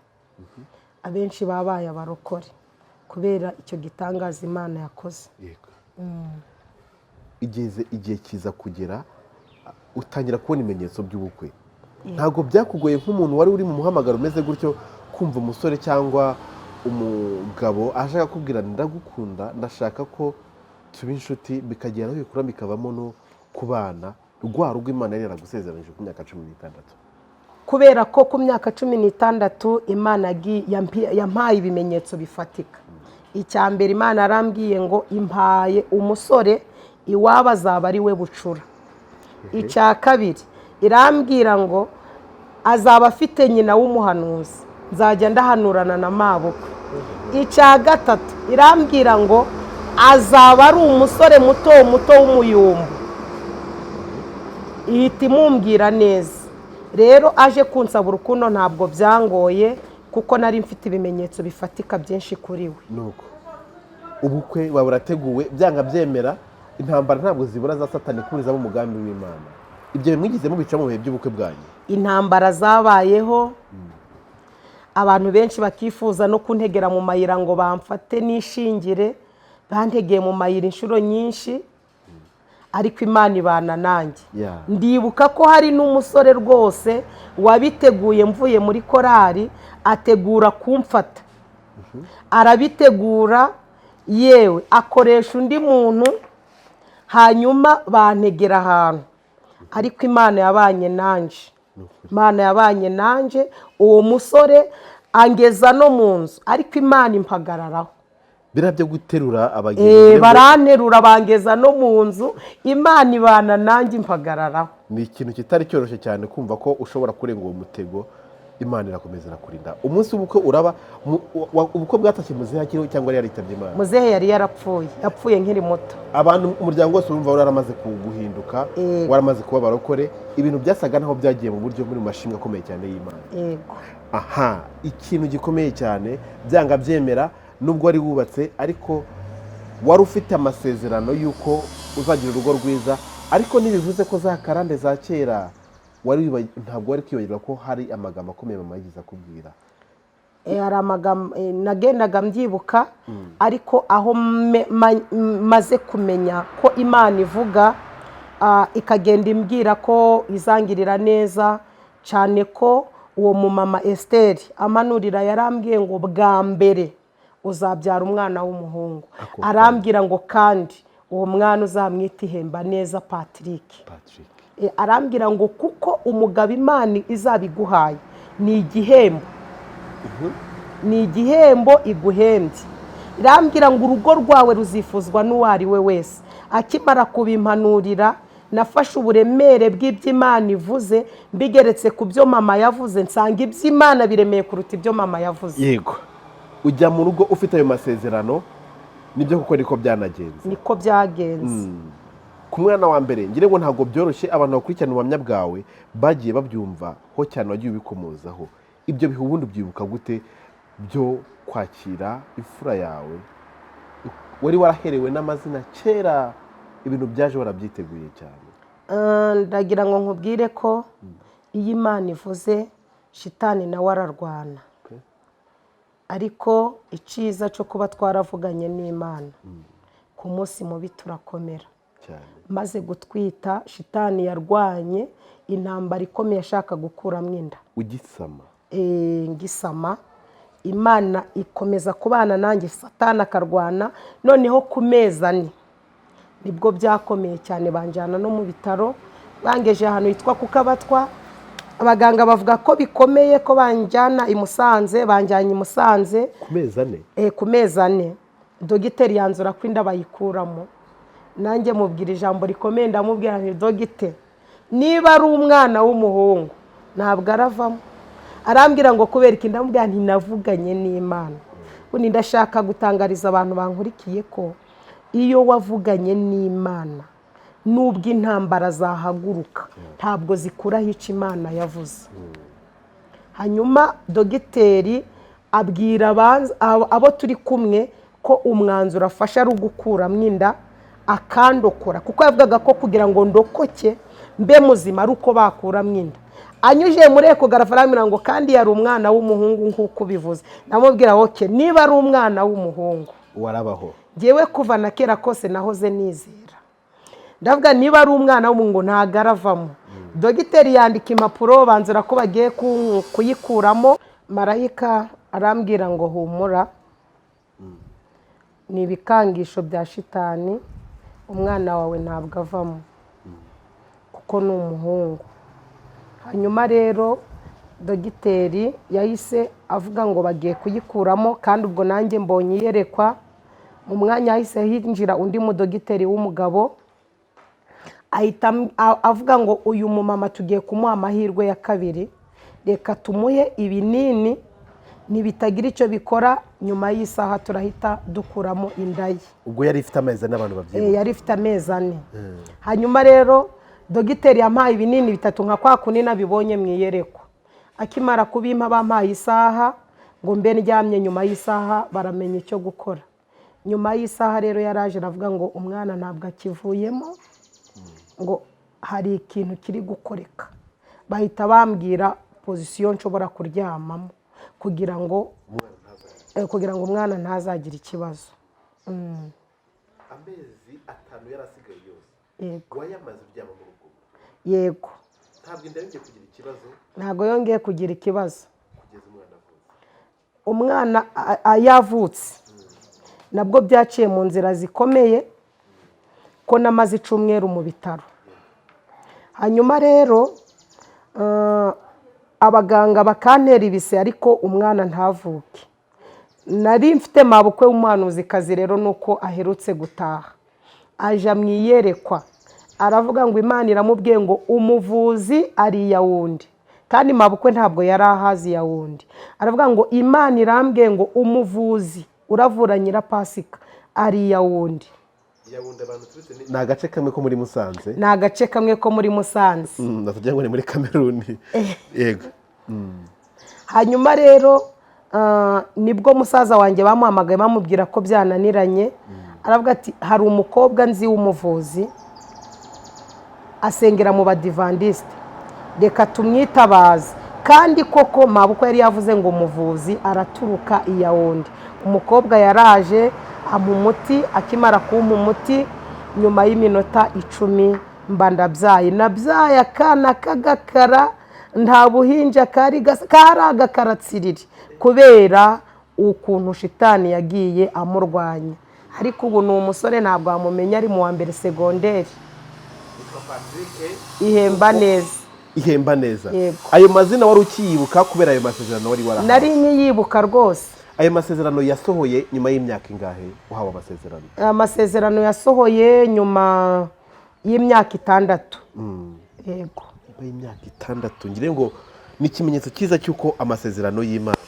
abenshi babaye abarokore kubera icyo gitangaza Imana yakoze. Yego. Igeze igihe kiza kugera utangira kubona ibimenyetso by'ubukwe. Ntabwo byakugoye nk'umuntu wari uri mu muhamagaro umeze gutyo kumva umusore cyangwa umugabo ashaka kubwira: "Ndagukunda, ndashaka ko tuba inshuti," bikagera aho bikura bikavamo no kubana, rwa rugo Imana yari yaragusezeranyije ku myaka 16? Kubera ko ku myaka 16 Imana yampaye ibimenyetso bifatika. Icya mbere, Imana yarambwiye ngo impaye umusore, iwabo azaba ari we bucura. Icya kabiri, irambwira ngo azaba afite nyina w'umuhanuzi, nzajya ndahanurana na mabukwe. Icya gatatu, irambwira ngo azaba ari umusore muto muto w'umuyumbu. Ihita imumbwira neza. Rero aje kunsaba urukundo ntabwo byangoye, kuko nari mfite ibimenyetso bifatika byinshi kuri we. Nuko ubukwe buba burateguwe. Byanga byemera, intambara ntabwo zibura za Satani kuburizamo umugambi w'Imana. Ibyo bimwigeze mubica mu bihe by'ubukwe bwanyu? Intambara zabayeho, abantu benshi bakifuza no kuntegera mu mayira ngo bamfate nishingire. Bantegeye mu mayira inshuro nyinshi, ariko Imana ikomeza kubana nanjye. Ariko Imana ibana nanjye. Ndibuka ko hari n'umusore rwose wabiteguye, mvuye muri korari ategura kumfata, arabitegura, yewe akoresha undi muntu, hanyuma bantegera ahantu. Ariko Imana yabanye nanjye, Imana yabanye nanjye. Uwo musore angeza no mu nzu, ariko Imana impagararaho. Biriya byo guterura abagenzi, Baranterura bangeza no mu nzu, Imana ibana nanjye impagararaho. Ni ikintu kitari cyoroshye cyane kumva ko ushobora kurenga uwo mutego. Imana irakomeza irakurinda. Umunsi w'ubukwe uraba, ubukwe bwatashye muzehe akiriho cyangwa yari yaritabye Imana? Muzehe yari yarapfuye, yapfuye nkiri muto. Abantu, umuryango wose urumva wari waramaze guhinduka, waramaze kuba abarokore. Ibintu byasaga naho byagiye mu buryo, muri mu mashimwe akomeye cyane y'Imana. Yego. Aha, ikintu gikomeye cyane, byanga byemera, nubwo wari wubatse ariko wari ufite amasezerano y'uko uzagira urugo rwiza, ariko ntibivuze ko za karande za kera ntabwo wari kwibagirwa ko hari amagambo akomeye mama yigeze akubwira. Hari amagambo nagendaga mbyibuka, ariko aho maze kumenya ko Imana ivuga, ikagenda imbwira ko izangirira neza cyane, ko uwo mumama Esiteri amanurira yarambwiye ngo bwa mbere uzabyara umwana w'umuhungu. Ako. Arambwira ngo kandi uwo mwana uzamwite Ihemba Neza Patrick. Patrick. Arambwira ngo kuko umugabo Imana izabiguhaye ni igihembo, ni igihembo iguhembye. Irambwira ngo urugo rwawe ruzifuzwa n'uwo ari we wese. Akimara kubimpanurira, nafashe uburemere bw'iby'Imana ivuze mbigeretse ku byo mama yavuze, nsanga iby'Imana biremeye kuruta ibyo mama yavuze. Yego, ujya mu rugo ufite ayo masezerano, nibyo kuko niko byanagenze? Niko byagenze. Ku mwana wa mbere, ngira ngo ntabwo byoroshye. Abantu bakurikirana ubuhamya bwawe bagiye babyumva ho cyane, wagiye ubikomozaho. Ibyo bihe ubundi ubyibuka gute byo kwakira imfura yawe wari waraherewe n'amazina kera? Ibintu byaje warabyiteguye cyane? Ndagira ngo nkubwire ko iyo Imana ivuze, shitani nawe ararwana. Ariko icyiza cyo kuba twaravuganye n'Imana, ku munsi mubi turakomera. Maze gutwita, shitani yarwanye intambara ikomeye ashaka gukuramo inda. Ugisama? Ngisama, Imana ikomeza kubana nanjye, Satani akarwana. Noneho ku mezi 4 nibwo byakomeye cyane, banjyana no mu bitaro, bangeje ahantu hitwa Kukabatwa. Abaganga bavuga ko bikomeye, ko banjyana i Musanze. Banjyanye i Musanze. Ku mezi 4? Ku mezi 4 dogiteri yanzura ko inda bayikuramo. Nanjye mubwira ijambo rikomeye, ndamubwira nti: "Dogite, niba ari umwana w'umuhungu ntabwo aravamo." Arambwira ngo kubera iki? Ndamubwira nti: "Navuganye n'Imana." Ubundi ndashaka gutangariza abantu bankurikiye ko iyo wavuganye n'Imana, nubwo intambara zahaguruka, ntabwo zikuraho icyo Imana yavuze. Hanyuma dogiteri abwira abo turi kumwe ko umwanzuro afashe ari ugukuramo inda akandokora, kuko yavugaga ko kugira ngo ndokoke mbe muzima ari uko bakuramo inda. Anyujije muri échographie arambwira ngo kandi yari umwana w'umuhungu nk'uko ubivuze. Ndamubwira: "Okay, niba ari umwana w'umuhungu," Warabaho. Ngewe kuva na kera kose nahoze nizera, ndavuga niba ari umwana w'umuhungu ntabwo aravamo. Dogiteri yandika impapuro, banzura ko bagiye kuyikuramo. Marayika arambwira ngo: "Humura, ni ibikangisho bya shitani, umwana wawe ntabwo avamo kuko ni umuhungu." Hanyuma rero dogiteri yahise avuga ngo bagiye kuyikuramo, kandi ubwo nanjye mbonye iyerekwa. Mu mwanya hahise hinjira undi mudogiteri w'umugabo, ahita avuga ngo: "Uyu mumama tugiye kumuha amahirwe ya kabiri, reka tumuhe ibinini, nibitagira icyo bikora nyuma y'isaha turahita dukuramo inda ye." Ubwo yari ifite amezi 4, abantu babyibuha. Yari ifite amezi 4. Hanyuma rero dogiteri yampaye ibinini bitatu nka kwa kundi nabibonye mu iyerekwa. Akimara kubimpa, bampaye isaha ngo mbe ndyamye, nyuma y'isaha baramenya icyo gukora. Nyuma y'isaha rero yaraje aravuga ngo umwana ntabwo akivuyemo, ngo hari ikintu kiri gukoreka. Bahita bambwira position nshobora kuryamamo kugira ngo umwana ntazagire ikibazo. Amezi 5 yari asigaye yose? Yego. Wayamaze uryama muri ubwo buryo? Yego. Ntabwo inda yongeye kugira ikibazo? Ntabwo yongeye kugira ikibazo. Kugeza umwana avutse? Umwana yavutse nabwo byaciye mu nzira zikomeye, ko namaze icumweru mu bitaro. Hanyuma rero abaganga bakantera ibise, ariko umwana ntavuke. Nari mfite mabukwe w'umuhanuzikazi rero, nuko aherutse gutaha aja mu iyerekwa, aravuga ngo Imana iramubwiye ngo umuvuzi ari iya wundi, kandi mabukwe ntabwo yari ahazi iya wundi. Aravuga ngo Imana irambwiye ngo umuvuzi uravura Nyirapasika ari iya wundi. Yawundi abantu turutse ni agace kamwe ko muri Musanze. Ni agace kamwe ko muri Musanze. Batagira ngo ni muri Kameruni, yego. Hanyuma rero nibwo musaza wanjye bamuhamagaye, bamubwira ko byananiranye. Aravuga ati hari umukobwa nzi w'umuvuzi asengera mu Badivandisite, reka tumwitabaze. Kandi koko mabukwe yari yavuze ngo umuvuzi araturuka iya wundi. Umukobwa yaraje ampa umuti. Akimara kumpa umuti, nyuma y'iminota 10 mba ndabyaye. Nabyaye akana k'agakara, nta buhinja kari gasa, kari agakaratsiriri kubera ukuntu shitani yagiye amurwanya. Ariko ubu ni umusore, ntabwo wamumenya, ari mu wa mbere segonderi. Ihemba neza. Ihemba neza. Yego. Ayo mazina wari ukiyibuka kubera ayo masezerano wari warahawe? Nari nkiyibuka rwose. Ayo masezerano yasohoye nyuma y'imyaka ingahe uhawe amasezerano? Amasezerano yasohoye nyuma y'imyaka 6, yego. Nyuma y'imyaka 6. Ngire ngo ni ikimenyetso cyiza cy'uko amasezerano y'Imana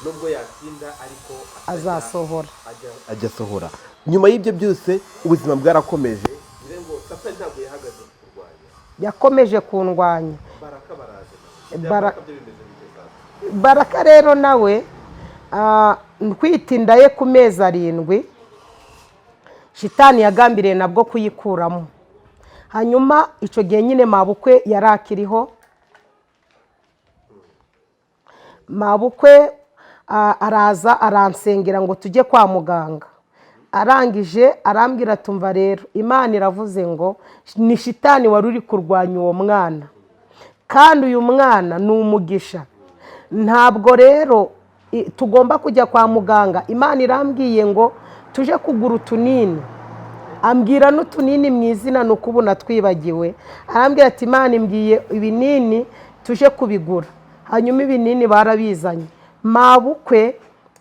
nubwo yatinda ariko azasohora. Ajya asohora. Nyuma y'ibyo byose ubuzima bwarakomeje. Ngire ngo Satani ntabwo yahagaze kurwanya. Yakomeje kundwanya. Baraka baraje. Byo bimeze bite sasa? Baraka rero nawe, ntwite inda ye ku mezi 7, shitani yagambiriye nabwo kuyikuramo. Hanyuma icyo gihe nyine mabukwe yari akiriho. Mabukwe araza aransengera ngo tujye kwa muganga. Arangije arambwira, tumva rero, Imana iravuze ngo ni shitani wari uri kurwanya uwo mwana, kandi uyu mwana ni umugisha, ntabwo rero tugomba kujya kwa muganga. Imana irambwiye ngo tuje kugura utunini. Ambwira n'utunini mu izina, ni uko ubu natwibagiwe. Arambwira ati Imana imbwiye ibinini tuje kubigura. Hanyuma ibinini barabizanye, mabukwe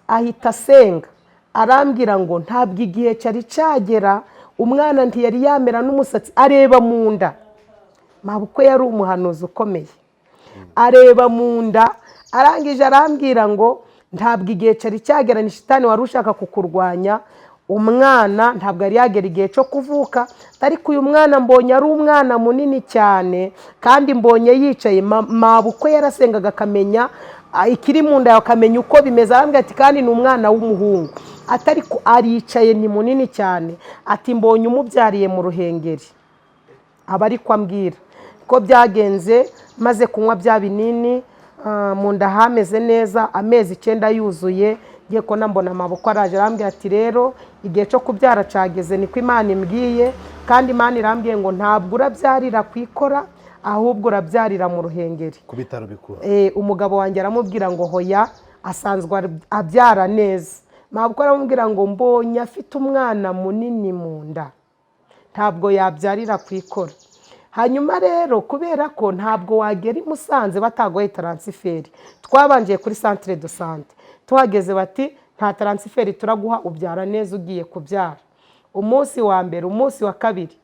ahita asenga, arambwira ngo ntabwo igihe cyari cyagera, umwana ntiyari yamera n'umusatsi. Areba mu nda, mabukwe yari umuhanuzi ukomeye, areba mu nda, arangije arambwira ngo ntabwo igihe cyari cyagera, ni shitani wari ushaka kukurwanya, umwana ntabwo yari yagera igihe cyo kuvuka. Ariko uyu mwana mbonye ari umwana munini cyane, kandi mbonye yicaye. Mabukwe yarasengaga akamenya ikiri mu nda yawe, akamenya uko bimeze. Arambwira ati kandi ni umwana w'umuhungu, atari ko aricaye, ni munini cyane, ati mbonye umubyariye mu Ruhengeri. Aba ariko ambwira ko byagenze. Maze kunywa bya binini, mu nda hameze neza. Amezi 9 yuzuye, ngiye kubona mbona amaboko araje, arambwira ati rero igihe cyo kubyara cyageze, niko Imana imbwiye, kandi Imana irambwiye ngo ntabwo urabyarira ku ikora, ahubwo urabyarira mu Ruhengeri. Ku bitaro bikuru. Umugabo wanjye aramubwira ngo hoya, asanzwe abyara neza. Mabukwe aramubwira ngo mbonye afite umwana munini mu nda, ntabwo yabyarira ku ikora. Hanyuma rero kubera ko ntabwo wagera i Musanze bataguhaye transfert, twabanje kuri centre de santé. Tuhageze bati nta transfert turaguha, ubyara neza ugiye kubyara. Umunsi wa mbere, umunsi wa kabiri,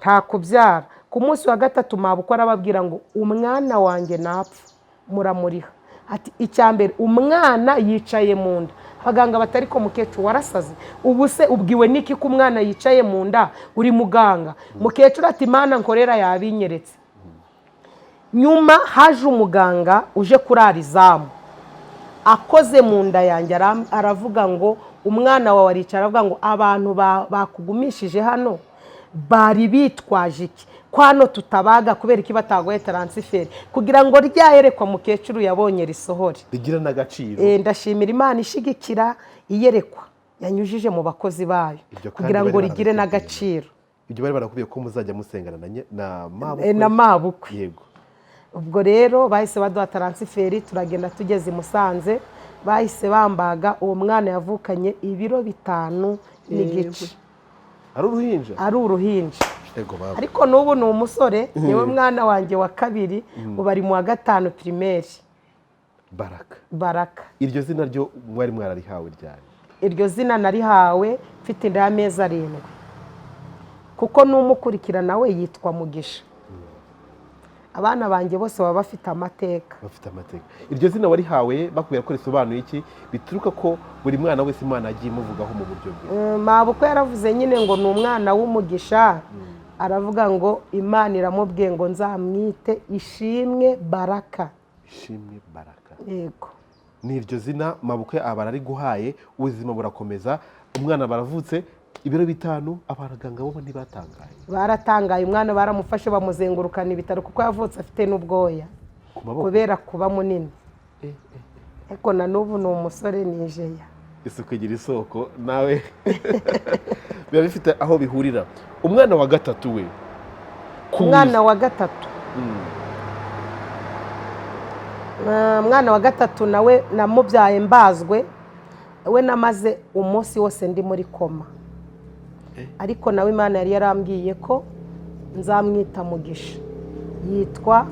nta kubyara. Ku munsi wa gatatu mabukwe arababwira ngo umwana wanjye napfa muramuriha. Ati icya mbere umwana yicaye mu nda. Abaganga batari ko mukecuru warasaze, ubu se ubwiwe n'iki ko umwana yicaye mu nda, uri muganga? Mukecuru ati Imana nkorera yabinyeretse. Nyuma haje umuganga uje kurara izamu, akoze mu nda yanjye aravuga ngo umwana wawe aricara. Aravuga ngo abantu bakugumishije hano bari bitwaje iki, ko hano tutabaga, kubera iki bataguhaye transfert? Kugira ngo ryayerekwa mukecuru yabonye risohore, rigira n'agaciro. Ndashimira Imana ishigikira iyerekwa yanyujije mu bakozi bayo Ibyo kandi kugira ngo bari rigire barabiteguye. n'agaciro. Ibyo bari barakubwiye ko muzajya musengana na mabukwe? Na mabukwe. Yego. Ubwo rero bahise baduha transfert, turagenda. Tugeze i Musanze bahise bambaga. Uwo mwana yavukanye ibiro 5.5. Ari uruhinja? Ari uruhinja. Yego baba. Ariko n'ubu ni umusore, niwe mwana wanjye wa kabiri, ubu ari mu wa gatanu primaire. Baraka. Baraka. Iryo zina ryo mwari mwararihawe ryari? Iryo zina narihawe mfite inda y'amezi 7, kuko n'umukurikira nawe yitwa Mugisha. Abana banjye bose baba bafite amateka. Bafite amateka. Iryo zina warihawe bakubwira ko risobanuye iki? Bituruka ko buri mwana wese Imana yagiye imuvugaho mu buryo bwe. Mabukwe yaravuze nyine ngo ni umwana w'umugisha, aravuga ngo Imana iramubwiye ngo nzamwite Ishimwe Baraka. Ishimwe Baraka. Yego. Ni iryo zina mabukwe aba arariguhaye, ubuzima burakomeza, umwana baravutse ibiro 5, abaganga bo ntibatangaye? Baratangaye. Umwana baramufashe bamuzengurukana ibitaro, kuko yavutse afite n'ubwoya ku maboko kubera kuba munini. Ariko na n'ubu ni umusore nijeya. Isuku igira isoko, nawe biba bifite aho bihurira. Umwana wa gatatu we Umwana wa gatatu, umwana wa gatatu nawe namubyaye mbazwe. We namaze umunsi wose ndi muri coma, ariko nawe Imana yari yarambwiye ko nzamwita Mugisha. Yitwa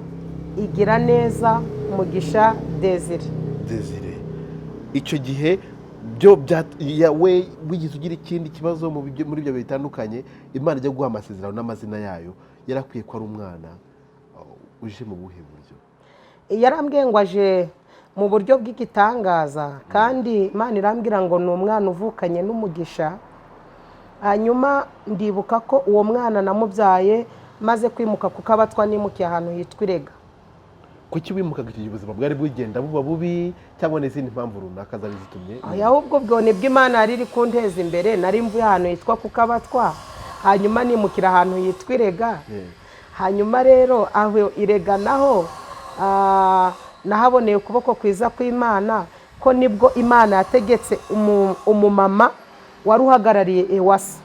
Igiraneza Mugisha Desire. Desire. Icyo gihe byo we wigeze ugira ikindi kibazo muri ibyo bitandukanye? Imana ijya guha amasezerano n'amazina yayo, yarakwiye ko ari umwana uje mu buhe buryo? Yarambwiye ngo aje mu buryo bw'igitangaza, kandi Imana irambwira ngo ni umwana uvukanye n'umugisha. Hanyuma ndibuka ko uwo mwana namubyaye maze kwimuka, kuko abatwa nimukiye ahantu hitwa Irega. Kuki wimukaga icyo gihe? Ubuzima bwari bugenda buba bubi, cyangwa n'izindi mpamvu runaka zari zitumye? Oya, ahubwo ubwo nibwo Imana yari iri kunteza imbere. Nari mvuye ahantu hitwa ku Kabatwa, hanyuma nimukira ahantu hitwa Irega. Hanyuma rero aho Irega naho nahaboneye ukuboko kwiza kw'Imana, ko nibwo Imana yategetse umumama wari uhagarariye EWASA,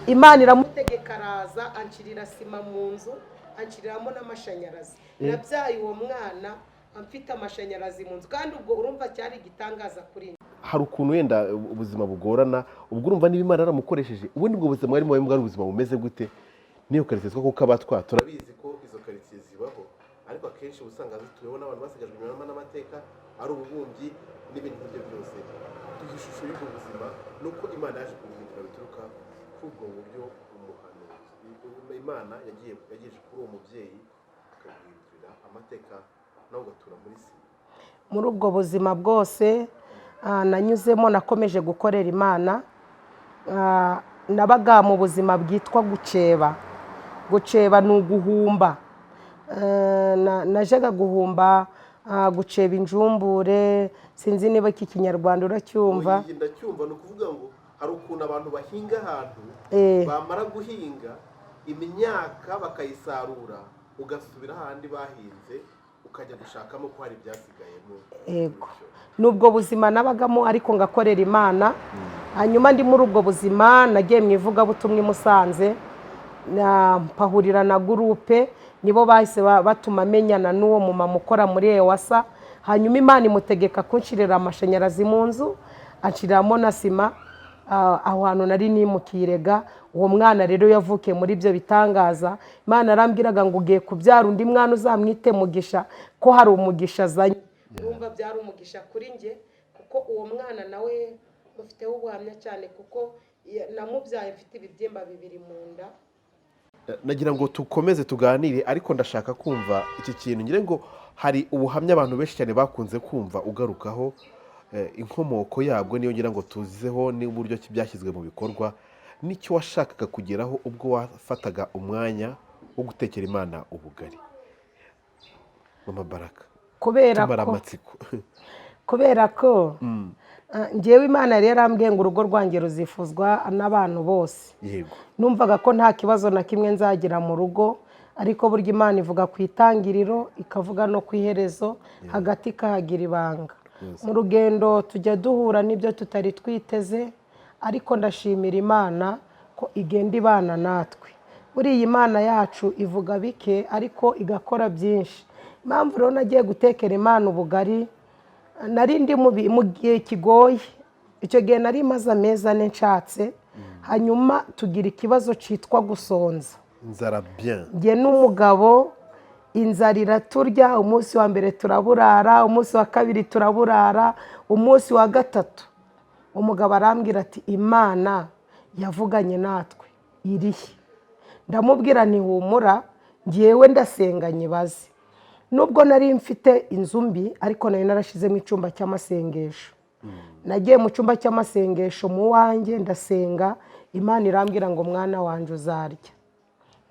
Imana iramutegeka araza anshirira sima mu nzu, anshiriramo n'amashanyarazi. Nabyaye uwo mwana amfite amashanyarazi mu nzu, kandi ubwo urumva cyari igitangaza kuri njye. Hari ukuntu wenda ubuzima bugorana, ubwo urumva niba Imana yaramukoresheje, ubundi ubwo buzima bwari bwari ubuzima bumeze gute? Niyo karitsiye two kuko abatwa turabizi ko izo karitsiye zibaho, ariko akenshi uba usanga zituweho n'abantu basigajwe inyuma n'amateka, ari ububumbyi n'ibindi nk'ibyo byose. Duha ishusho y'ubwo buzima nuko Imana yaje kubuhindura bituruka kuri ubwo buryo umuhanuzi Imana yagiye yagejeje kuri uwo mubyeyi, akaguhindurira amateka nawe ugatura muri sima. Muri ubwo buzima bwose nanyuzemo, nakomeje gukorera Imana. Nabaga mu buzima bwitwa guceba. Guceba ni uguhumba. Najyaga guhumba, guceba injumbure. Sinzi niba iki Kinyarwanda uracyumva. Oya, ndacyumva. Ni ukuvuga ngo hari ukuntu abantu bahinga ahantu, bamara guhinga imyaka bakayisarura, ugasubira ahandi bahinze ukajya gushakamo ko hari ibyasigayemo. Yego, nubwo buzima nabagamo, ariko ngakorera Imana. Hanyuma ndi muri ubwo buzima nagiye mu ivugabutumwa i Musanze, mpahurira na groupe, nibo bahise batuma menyana n'uwo mumama ukora muri EWASA. Hanyuma Imana imutegeka kunshirira amashanyarazi mu nzu, anshiriramo na sima. Aho hantu nari nimukiye Irega. Uwo mwana rero yavukiye muri ibyo bitangaza. Imana arambwiraga ngo ugiye kubyara undi mwana uzamwite Mugisha, ko hari umugisha azanye. Urumva byari umugisha kuri njye, kuko uwo mwana nawe mufiteho ubuhamya cyane, kuko namubyaye mfite ibibyimba bibiri mu nda. Nagira ngo tukomeze tuganire, ariko ndashaka kumva iki kintu. Ngira ngo hari ubuhamya abantu benshi cyane bakunze kumva ugarukaho, inkomoko yabwo niyo ngira ngo tuzizeho, n'uburyo ki byashyizwe mu bikorwa, n'icyo washakaga kugeraho ubwo wafataga umwanya wo gutekera Imana ubugari. Mama Baraka, Kubera tumara ko amatsiko. Kubera ko njyewe Imana yari yarambwiye ngo urugo rwanjye ruzifuzwa n'abantu bose. Numvaga ko nta kibazo na kimwe nzagira mu rugo, ariko burya Imana ivuga ku itangiriro, ikavuga no ku iherezo, hagati ikahagira ibanga. Mu rugendo tujya duhura n'ibyo tutari twiteze, ariko ndashimira Imana ko Ko igenda ibana natwe. Buriya Imana yacu ivuga bike ariko igakora byinshi. Impamvu rero nagiye gutekera Imana ubugari, nari ndi mu gihe kigoye. Icyo gihe nari maze amezi 4 nshatse, hanyuma tugira ikibazo cyitwa gusonza. Inzara bien. Njye n'umugabo inzara iraturya. Umunsi wa mbere turaburara, umunsi wa kabiri turaburara, umunsi wa gatatu umugabo arambwira ati: "Imana yavuganye natwe irihe?" Ndamubwira nti: "Humura, ngewe ndasenga nyibaze." Nubwo nari mfite inzu mbi, ariko nari narashyizemo icyumba cy'amasengesho. Nagiye mu cyumba cy'amasengesho mu wanjye, ndasenga. Imana irambwira ngo: "Mwana wanjye, uzarya,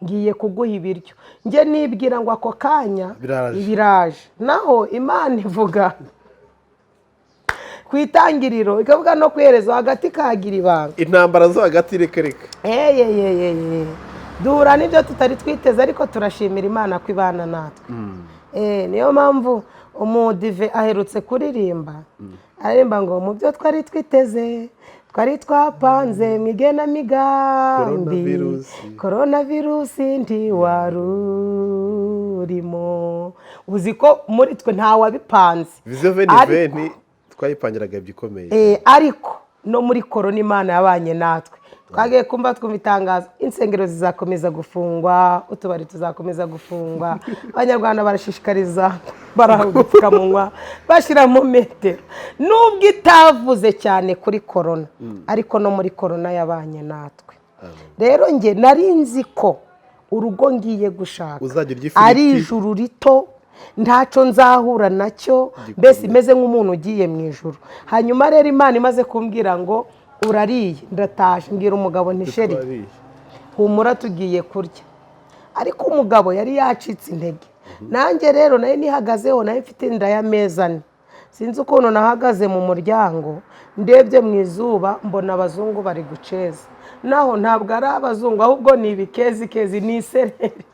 ngiye kuguha ibiryo." Njye nibwira ngo ako kanya Biraje. Biraje. Naho Imana ivuga ku itangiriro, ikavuga no ku iherezo, hagati ikahagira ibanga. Intambara zo hagati, reka reka. Eyeyeyeye, duhura n'ibyo tutari twiteze, ariko turashimira Imana ko ibana natwe. Niyo mpamvu umudive aherutse kuririmba, aririmba ngo: "Mu byo twari twiteze, twari twapanze mu igenamigambi, Coronavirus. Coronavirus ntiwarurimo." Uzi ko muri twe ntawabipanze. Vision veni veni twayipangiraga igikomeye. Ariko no muri korona Imana yabanye natwe. Twagiye kumva twumva itangazo: insengero zizakomeza gufungwa, utubari tuzakomeza gufungwa, Abanyarwanda barashishikariza baraha udupfukamunwa, bashyiramo metero. Nubwo itavuze cyane kuri korona, ariko no muri korona yabanye natwe. Rero njye nari nzi ko urugo ngiye gushaka Uzajya urya ifiriti. ari ijuru rito, ntacyo nzahura nacyo, mbese imeze nk'umuntu ugiye mu ijuru. Hanyuma rero Imana imaze kumbwira ngo urariye, ndataje mbwira umugabo nti: "Chéri, Twariye. humura, tugiye kurya." Ariko umugabo yari yacitse intege. Nanjye rero nari nihagazeho, nari mfite inda y'amezi 4. Sinzi ukuntu nahagaze mu muryango, ndebye mu izuba mbona abazungu bari guceza. Naho ntabwo ari abazungu, ahubwo ni ibikezikezi, ni isereri.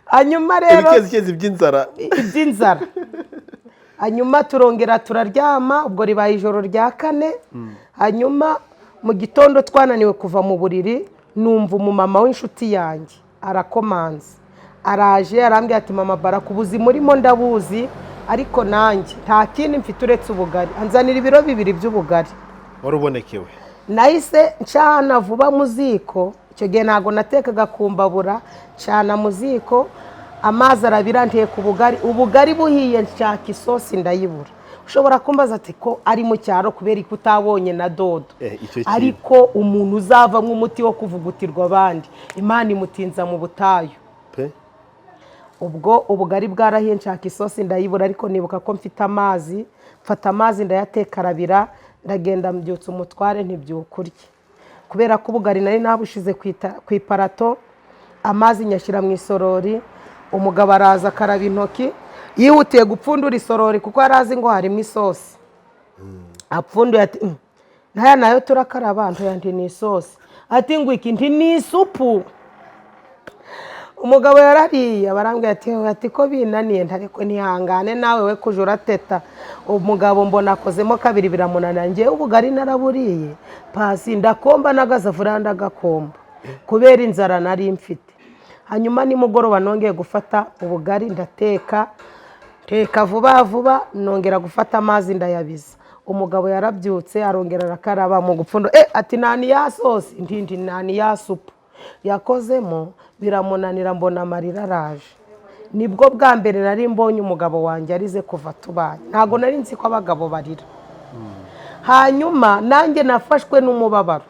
Hanyuma rero Ibikezikezi by'inzara. Iby'inzara. Hanyuma turongera turaryama. Ubwo ribaye ijoro rya kane. Hanyuma mu gitondo twananiwe kuva mu buriri, numva umumama w'inshuti yanjye arakomanze, araje, arambwira ati: "Mama Baraka, ubuzima urimo ndabuzi, ariko nanjye nta kindi mfite uretse ubugari." Anzanira ibiro 2 by'ubugari. Wari ubonekewe. Nahise ncana vuba mu ziko. Icyo gihe ntabwo natekaga ku mbabura. Ncana mu ziko, amazi arabira, nteka ubugari. Ubugari buhiye, nshaka isosi ndayibura. Ushobora kumbaza ati: "Ko ari mu cyaro, kubera ko utabonye na dodo?" Icyo kintu. Ariko umuntu uzavamo umuti wo kuvugutirwa abandi, Imana imutinza mu butayu. Pe. Ubwo ubugari bwarahiye, nshaka isosi ndayibura, ariko nibuka ko mfite amazi, mfata amazi ndayateka arabira. Ndagenda mbyutsa umutware nti: "Byuka urye." Kubera ko ubugari nari nabushize ku iparato, amazi nyashyira mu isorori. Umugabo araza akaraba intoki, yihutiye gupfundura isorori kuko yari azi ngo harimo isosi. Apfunduye ati: "Ntaya nayo turakaraba?" Ntoya nti: "Ni isosi." Ati: "Ngo iki?" Nti: "Ni isupu." Umugabo yarariye, barambwira ati: "Ko binaniye?" Ntareko ntihangane nawe, we kuja urateta. Umugabo mbona akozemo kabiri biramunanira. Ngewe ubugari naraburiye pasi, ndakomba n'agasafuriya ndagakomba kubera inzara nari mfite. Hanyuma nimugoroba nongeye gufata ubugari ndateka, teka vuba vuba, nongera gufata amazi ndayabiza. Umugabo yarabyutse, arongera arakaraba mu gupfundo, ati: "Nani ya sosi?" Ntindi: "Nani ya supu." Yakozemo biramunanira, mbona amarira araje. Nibwo bwa mbere nari mbonye umugabo wanjye arize kuva tubanye. Ntabwo nari nzi ko abagabo barira. Hanyuma nanjye nafashwe n'umubabaro,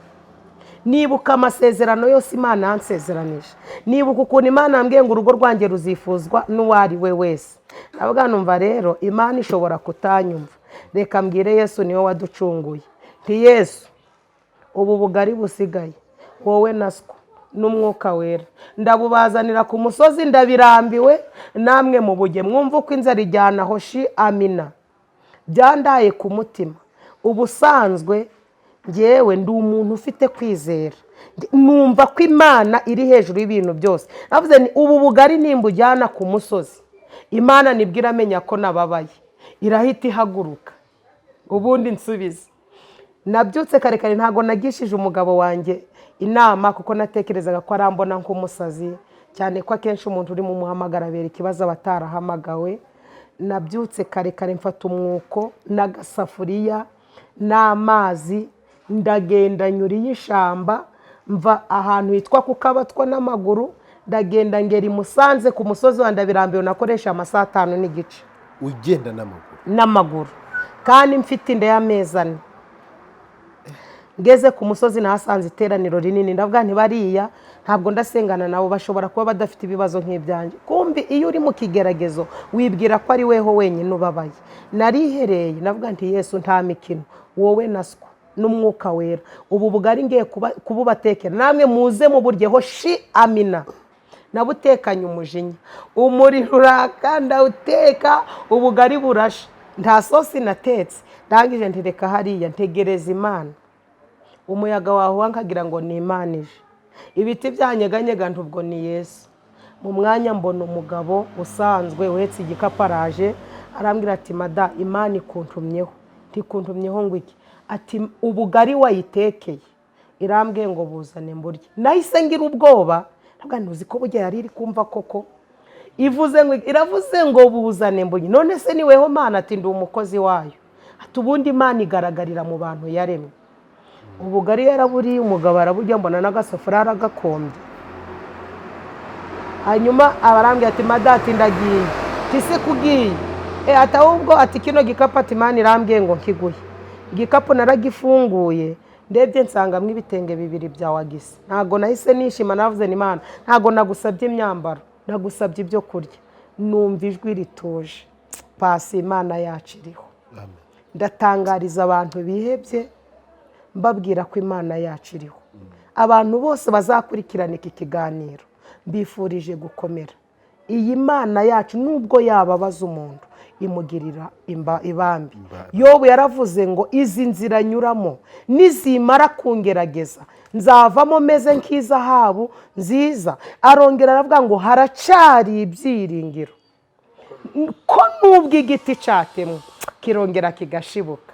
nibuka amasezerano yose Imana yansezeranije, nibuka ukuntu Imana yambwiye ngo urugo rwanjye ruzifuzwa n'uwo ari we wese. Ndavuga, numva rero Imana ishobora kutanyumva, reka mbwire Yesu, niwe waducunguye. Nti: "Yesu, ubu bugari busigaye, wowe na siko n'Umwuka Wera, ndabubazanira ku musozi, ndabirambiwe, namwe mu buge mwumva uko inzara ijyana hoshi." Amina. Byandaye ku mutima. Ubusanzwe ngewe ndi umuntu ufite kwizera, numva ko Imana iri hejuru y'ibintu byose. Navuze ni ubu bugari nimbujyana ku musozi, Imana nibwo iramenya ko nababaye, irahita ihaguruka ubundi nsubize. Nabyutse kare kare, ntabwo nagishije umugabo wanjye inama, kuko natekerezaga ko arambona nk'umusazi, cyane ko akenshi umuntu uri mu muhamagara abera ikibazo aba atarahamagawe. Nabyutse kare kare, mfata umwuko n'agasafuriya n'amazi, ndagenda nyuriye ishyamba, mva ahantu hitwa ku Kabatwa n'amaguru, ndagenda ngera i Musanze ku musozi wa Ndabirambiwe. Nakoresha amasaha 5:30. Ugenda n'amaguru? N'amaguru, kandi mfite inda y'amezi 4. Ngeze ku musozi nahasanze iteraniro rinini. Ndavuga nti bariya ntabwo ndasengana nabo, bashobora kuba badafite ibibazo nk'ibyanjye. Kumbi iyo uri mu kigeragezo wibwira ko ari weho wenyine ubabaye. Narihereye, ndavuga nti Yesu, nta mikino, wowe naswa n'Umwuka Wera, ubu bugari ngiye kububatekera, namwe muze muburyeho. Shi amina. Nabutekanye umujinya, umuriro uraka, ndawuteka, ubugari burasha, nta sosi natetse. Ndangije ntireka hariya, ntegereza Imana. Umuyaga wahuha nkagira ngo ni Imana ije, ibiti byanyeganyega, ntubwo ni Yesu. Mu mwanya mbona umugabo usanzwe uhetse igikapu araje, arambwira ati mada, Imana ikuntumyeho. Ntikuntumyeho ngo iki? Ati ubugari wayitekeye irambwiye ngo buzane mburye. Nahise ngira ubwoba, ntabwo ntuzi ko burya yari iri kumva koko ivuze ngo iravuze ngo buzane mburye. None se niweho Mana? Ati ndi umukozi wayo. Ati ubundi Imana igaragarira mu bantu yaremye. Ubugari yaraburiye, umugabo araburya, mbona n'agasafuriya aragakombye. Hanyuma abarambwira ati madati, ndagiye. Ati kugiye? Ati ahubwo, ati kino gikapu, ati Imana irambwiye ngo nkiguhe. Igikapu naragifunguye, ndebye nsangamo ibitenge bibiri bya wagisi. Ntabwo nahise nishima, navuze ni Imana, ntabwo nagusabye imyambaro, nagusabye ibyo kurya. Numva ijwi rituje. Pasi, Imana yacu iriho. Ndatangariza abantu bihebye, mbabwira ko Imana yacu iriho. Abantu bose bazakurikirana iki kiganiro, mbifurije gukomera. Iyi Mana yacu, nubwo yababaza umuntu, imugirira ibambi. Yobu yaravuze ngo izi nzira nyuramo nizimara kungerageza, nzavamo meze nk'izahabu nziza. Arongera aravuga ngo haracari ibyiringiro ko nubwo igiti cyatemwe kirongera kigashibuka.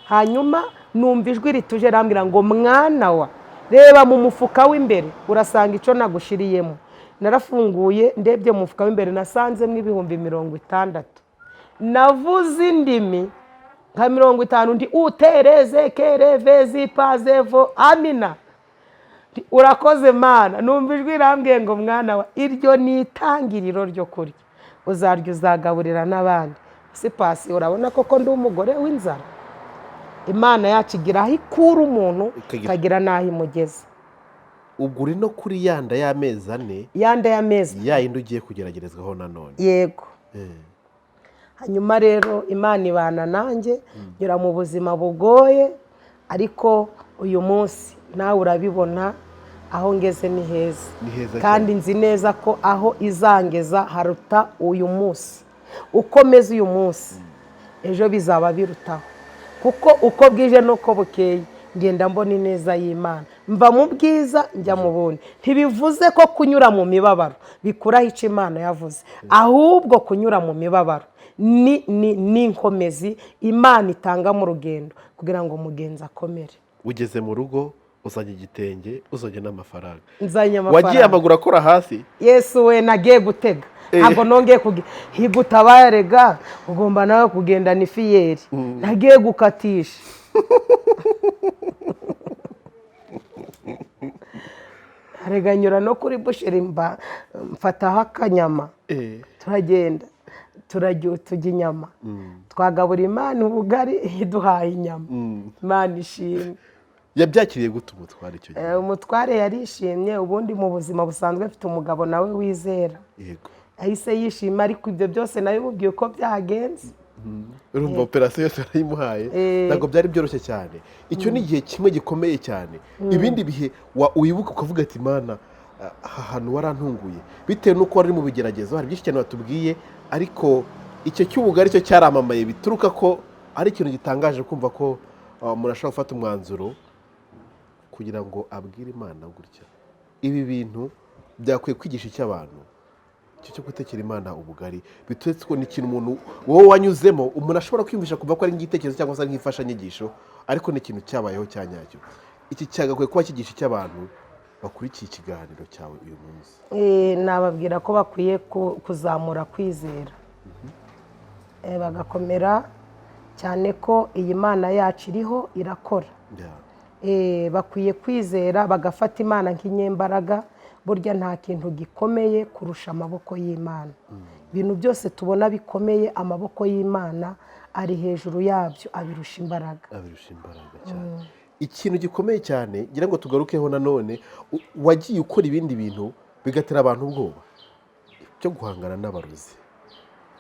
Hanyuma numva ijwi rituje rambwira ngo mwana wa, reba mu mufuka w'imbere urasanga icyo nagushiriyemo. Narafunguye, ndebye mu mufuka w'imbere nasanzemo 60,000. Navuze indimi nka 50, ndi utereze kerevezi pazevo amina. Urakoze Mana. Numva ijwi rambwiye ngo mwana wa, iryo ni itangiriro ryo kurya, uzarya uzagaburira n'abandi. Si pasi, urabona koko ndi umugore w'inzara? Imana yacu igira aho ikura umuntu, ikagira n'aho imugeza. Ubwo uri no kuri yanda y'amezi 4. Yanda y'amezi. Ya yindi ugiye kugeragerezwaho nanone. Yego. Hanyuma rero Imana ibana nanjye, nyura mu buzima bugoye, ariko uyu munsi nawe urabibona, aho ngeze ni heza, kandi nzi neza ko aho izangeza haruta uyu munsi. Uko meze uyu munsi, ejo bizaba birutaho, kuko uko bwije n'uko bukeye ngenda mbona ineza y'Imana, mva mu bwiza njya mu bundi. Ntibivuze ko kunyura mu mibabaro bikuraho icyo Imana yavuze, ahubwo kunyura mu mibabaro ni inkomezi Imana itanga mu rugendo kugira ngo umugenzi akomere. Ugeze mu rugo uzanye igitenge, uzanye n'amafaranga. Nzanye amafaranga. Wagiye amaguru akora hasi? Yesu we, nagiye gutega, ntabwo nongeye higutabaye. Rega ugomba nawe kugendana ifiyeri. Nagiye gukatisha. Rega nyura no kuri busheri mfataho akanyama, turagenda turajya tujya inyama, twagabura Imana ubugari, iduhaye inyama. Imana ishimwe. Yabyakiriye gute umutware icyo gihe? Umutware yarishimye. Ubundi mu buzima busanzwe mfite umugabo nawe wizera, yahise yishima, ariko ibyo byose nabimubwiye uko byagenze. Urumva operasiyo yose yarayimuhaye, ntabwo byari byoroshye cyane. Icyo ni igihe kimwe gikomeye cyane. Ibindi bihe wibuka ukavuga ati Mana, aha hantu warantunguye, bitewe n'uko wari mu bigeragezo. Hari byinshi cyane watubwiye, ariko icyo cy'ubugari cyo cyaramamaye, bituruka ko ari ikintu gitangaje kumva ko umuntu ashobora gufata umwanzuro kugira ngo abwire Imana gutya. Ibi bintu byakwiye kwigisha icyo abantu, icyo cyo gutekera Imana ubugari, bituretse ko ni ikintu umuntu wowe wanyuzemo, umuntu ashobora kwiyumvisha kumva ko ari nk'igitekerezo cyangwa se nk'imfashanyigisho. Ariko ni ikintu cyabayeho cya nyacyo. Iki cyagakwiye kuba cyigisha icy'abantu bakurikiye ikiganiro cyawe uyu munsi. Nababwira ko bakwiye kuzamura kwizera, bagakomera cyane ko iyi Mana yacu iriho irakora. Bakwiye kwizera bagafata Imana nk'inyembaraga. Burya nta kintu gikomeye kurusha amaboko y'Imana. Ibintu byose tubona bikomeye, amaboko y'Imana ari hejuru yabyo, abirusha imbaraga. Abirusha imbaraga cyane. Ikintu gikomeye cyane ngira ngo tugarukeho nanone, wagiye ukora ibindi bintu bigatera abantu ubwoba byo guhangana n'abarozi.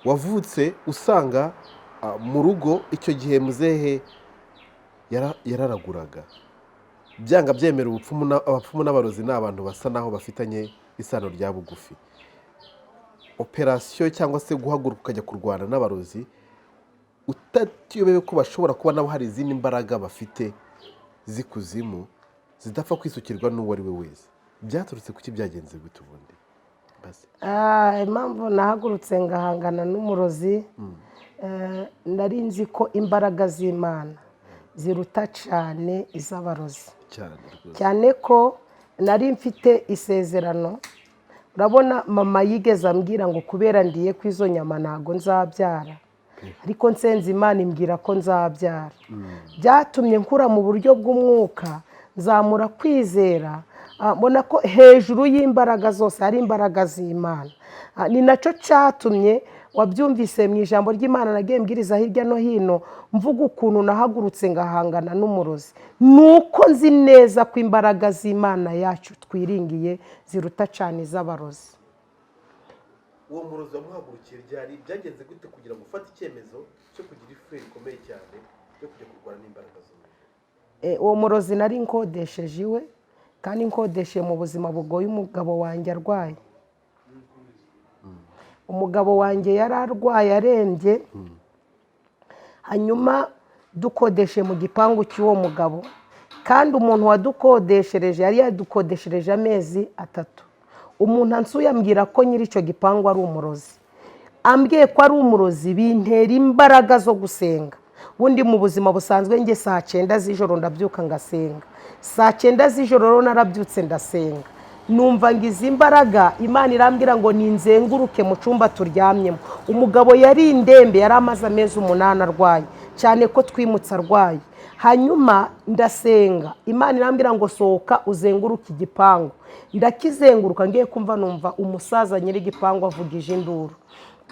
Wavutse usanga mu rugo icyo gihe muzehe yararaguraga, byanga byemera ubupfumu abapfumu n'abarozi ni abantu basa naho bafitanye isano rya bugufi. Operasiyo cyangwa se guhaguruka ukajya kurwana n'abarozi utatiyobewe ko bashobora kuba nabo hari izindi mbaraga bafite z'ikuzimu zidapfa kwisukirwa n'uwo ari we wese, byaturutse kuki? Byagenze gute ubundi? Basi. Impamvu nahagurutse ngahangana n'umurozi, nari nzi ko imbaraga z'Imana ziruta cyane iz'abarozi. Cyane rwose. Cyane ko nari mfite isezerano. Urabona, mama yigeze ambwira ngo kubera ndiye ko izo nyama ntago nzabyara, ariko nsenze Imana imbwira ko nzabyara. Byatumye nkura mu buryo bw'umwuka, nzamura kwizera, mbona ko hejuru y'imbaraga zose hari imbaraga z'Imana. Ni nacyo cyatumye wabyumvise mu ijambo ry'Imana nagiye mbwiriza hirya no hino, mvuga ukuntu nahagurutse ngahangana n'umurozi. Ni uko nzi neza ko imbaraga z'Imana yacu twiringiye ziruta cyane iz'abarozi. Uwo murozi wamuhagurukiye ryari? Byagenze gute kugira ngo ufate icyemezo cyo kugira ifu rikomeye cyane cyo kujya kurwana n'imbaraga z'umubiri? Uwo murozi nari nkodesheje iwe, kandi nkodesheje mu buzima bugoye, umugabo wanjye arwaye. Umugabo wanjye yari arwaye arembye, hanyuma dukodeshe mu gipangu cy'uwo mugabo, kandi umuntu wadukodeshereje yari yadukodeshereje amezi 3. Umuntu ansuye ambwira ko nyiri icyo gipangu ari umurozi. Ambwiye ko ari umurozi bintera imbaraga zo gusenga. Ubundi mu buzima busanzwe njye saa 9 z'ijoro ndabyuka ngasenga. Saa 9 z'ijoro rero narabyutse ndasenga, numva ngize imbaraga. Imana irambwira ngo ninzenguruke mu cyumba turyamyemo. Umugabo yari indembe, yari amaze amezi 8 arwaye, cyane ko twimutse arwaye. Hanyuma ndasenga, Imana irambwira ngo sohoka uzenguruke igipangu. Ndakizenguruka, ngiye kumva numva umusaza nyiri igipangu avugije induru.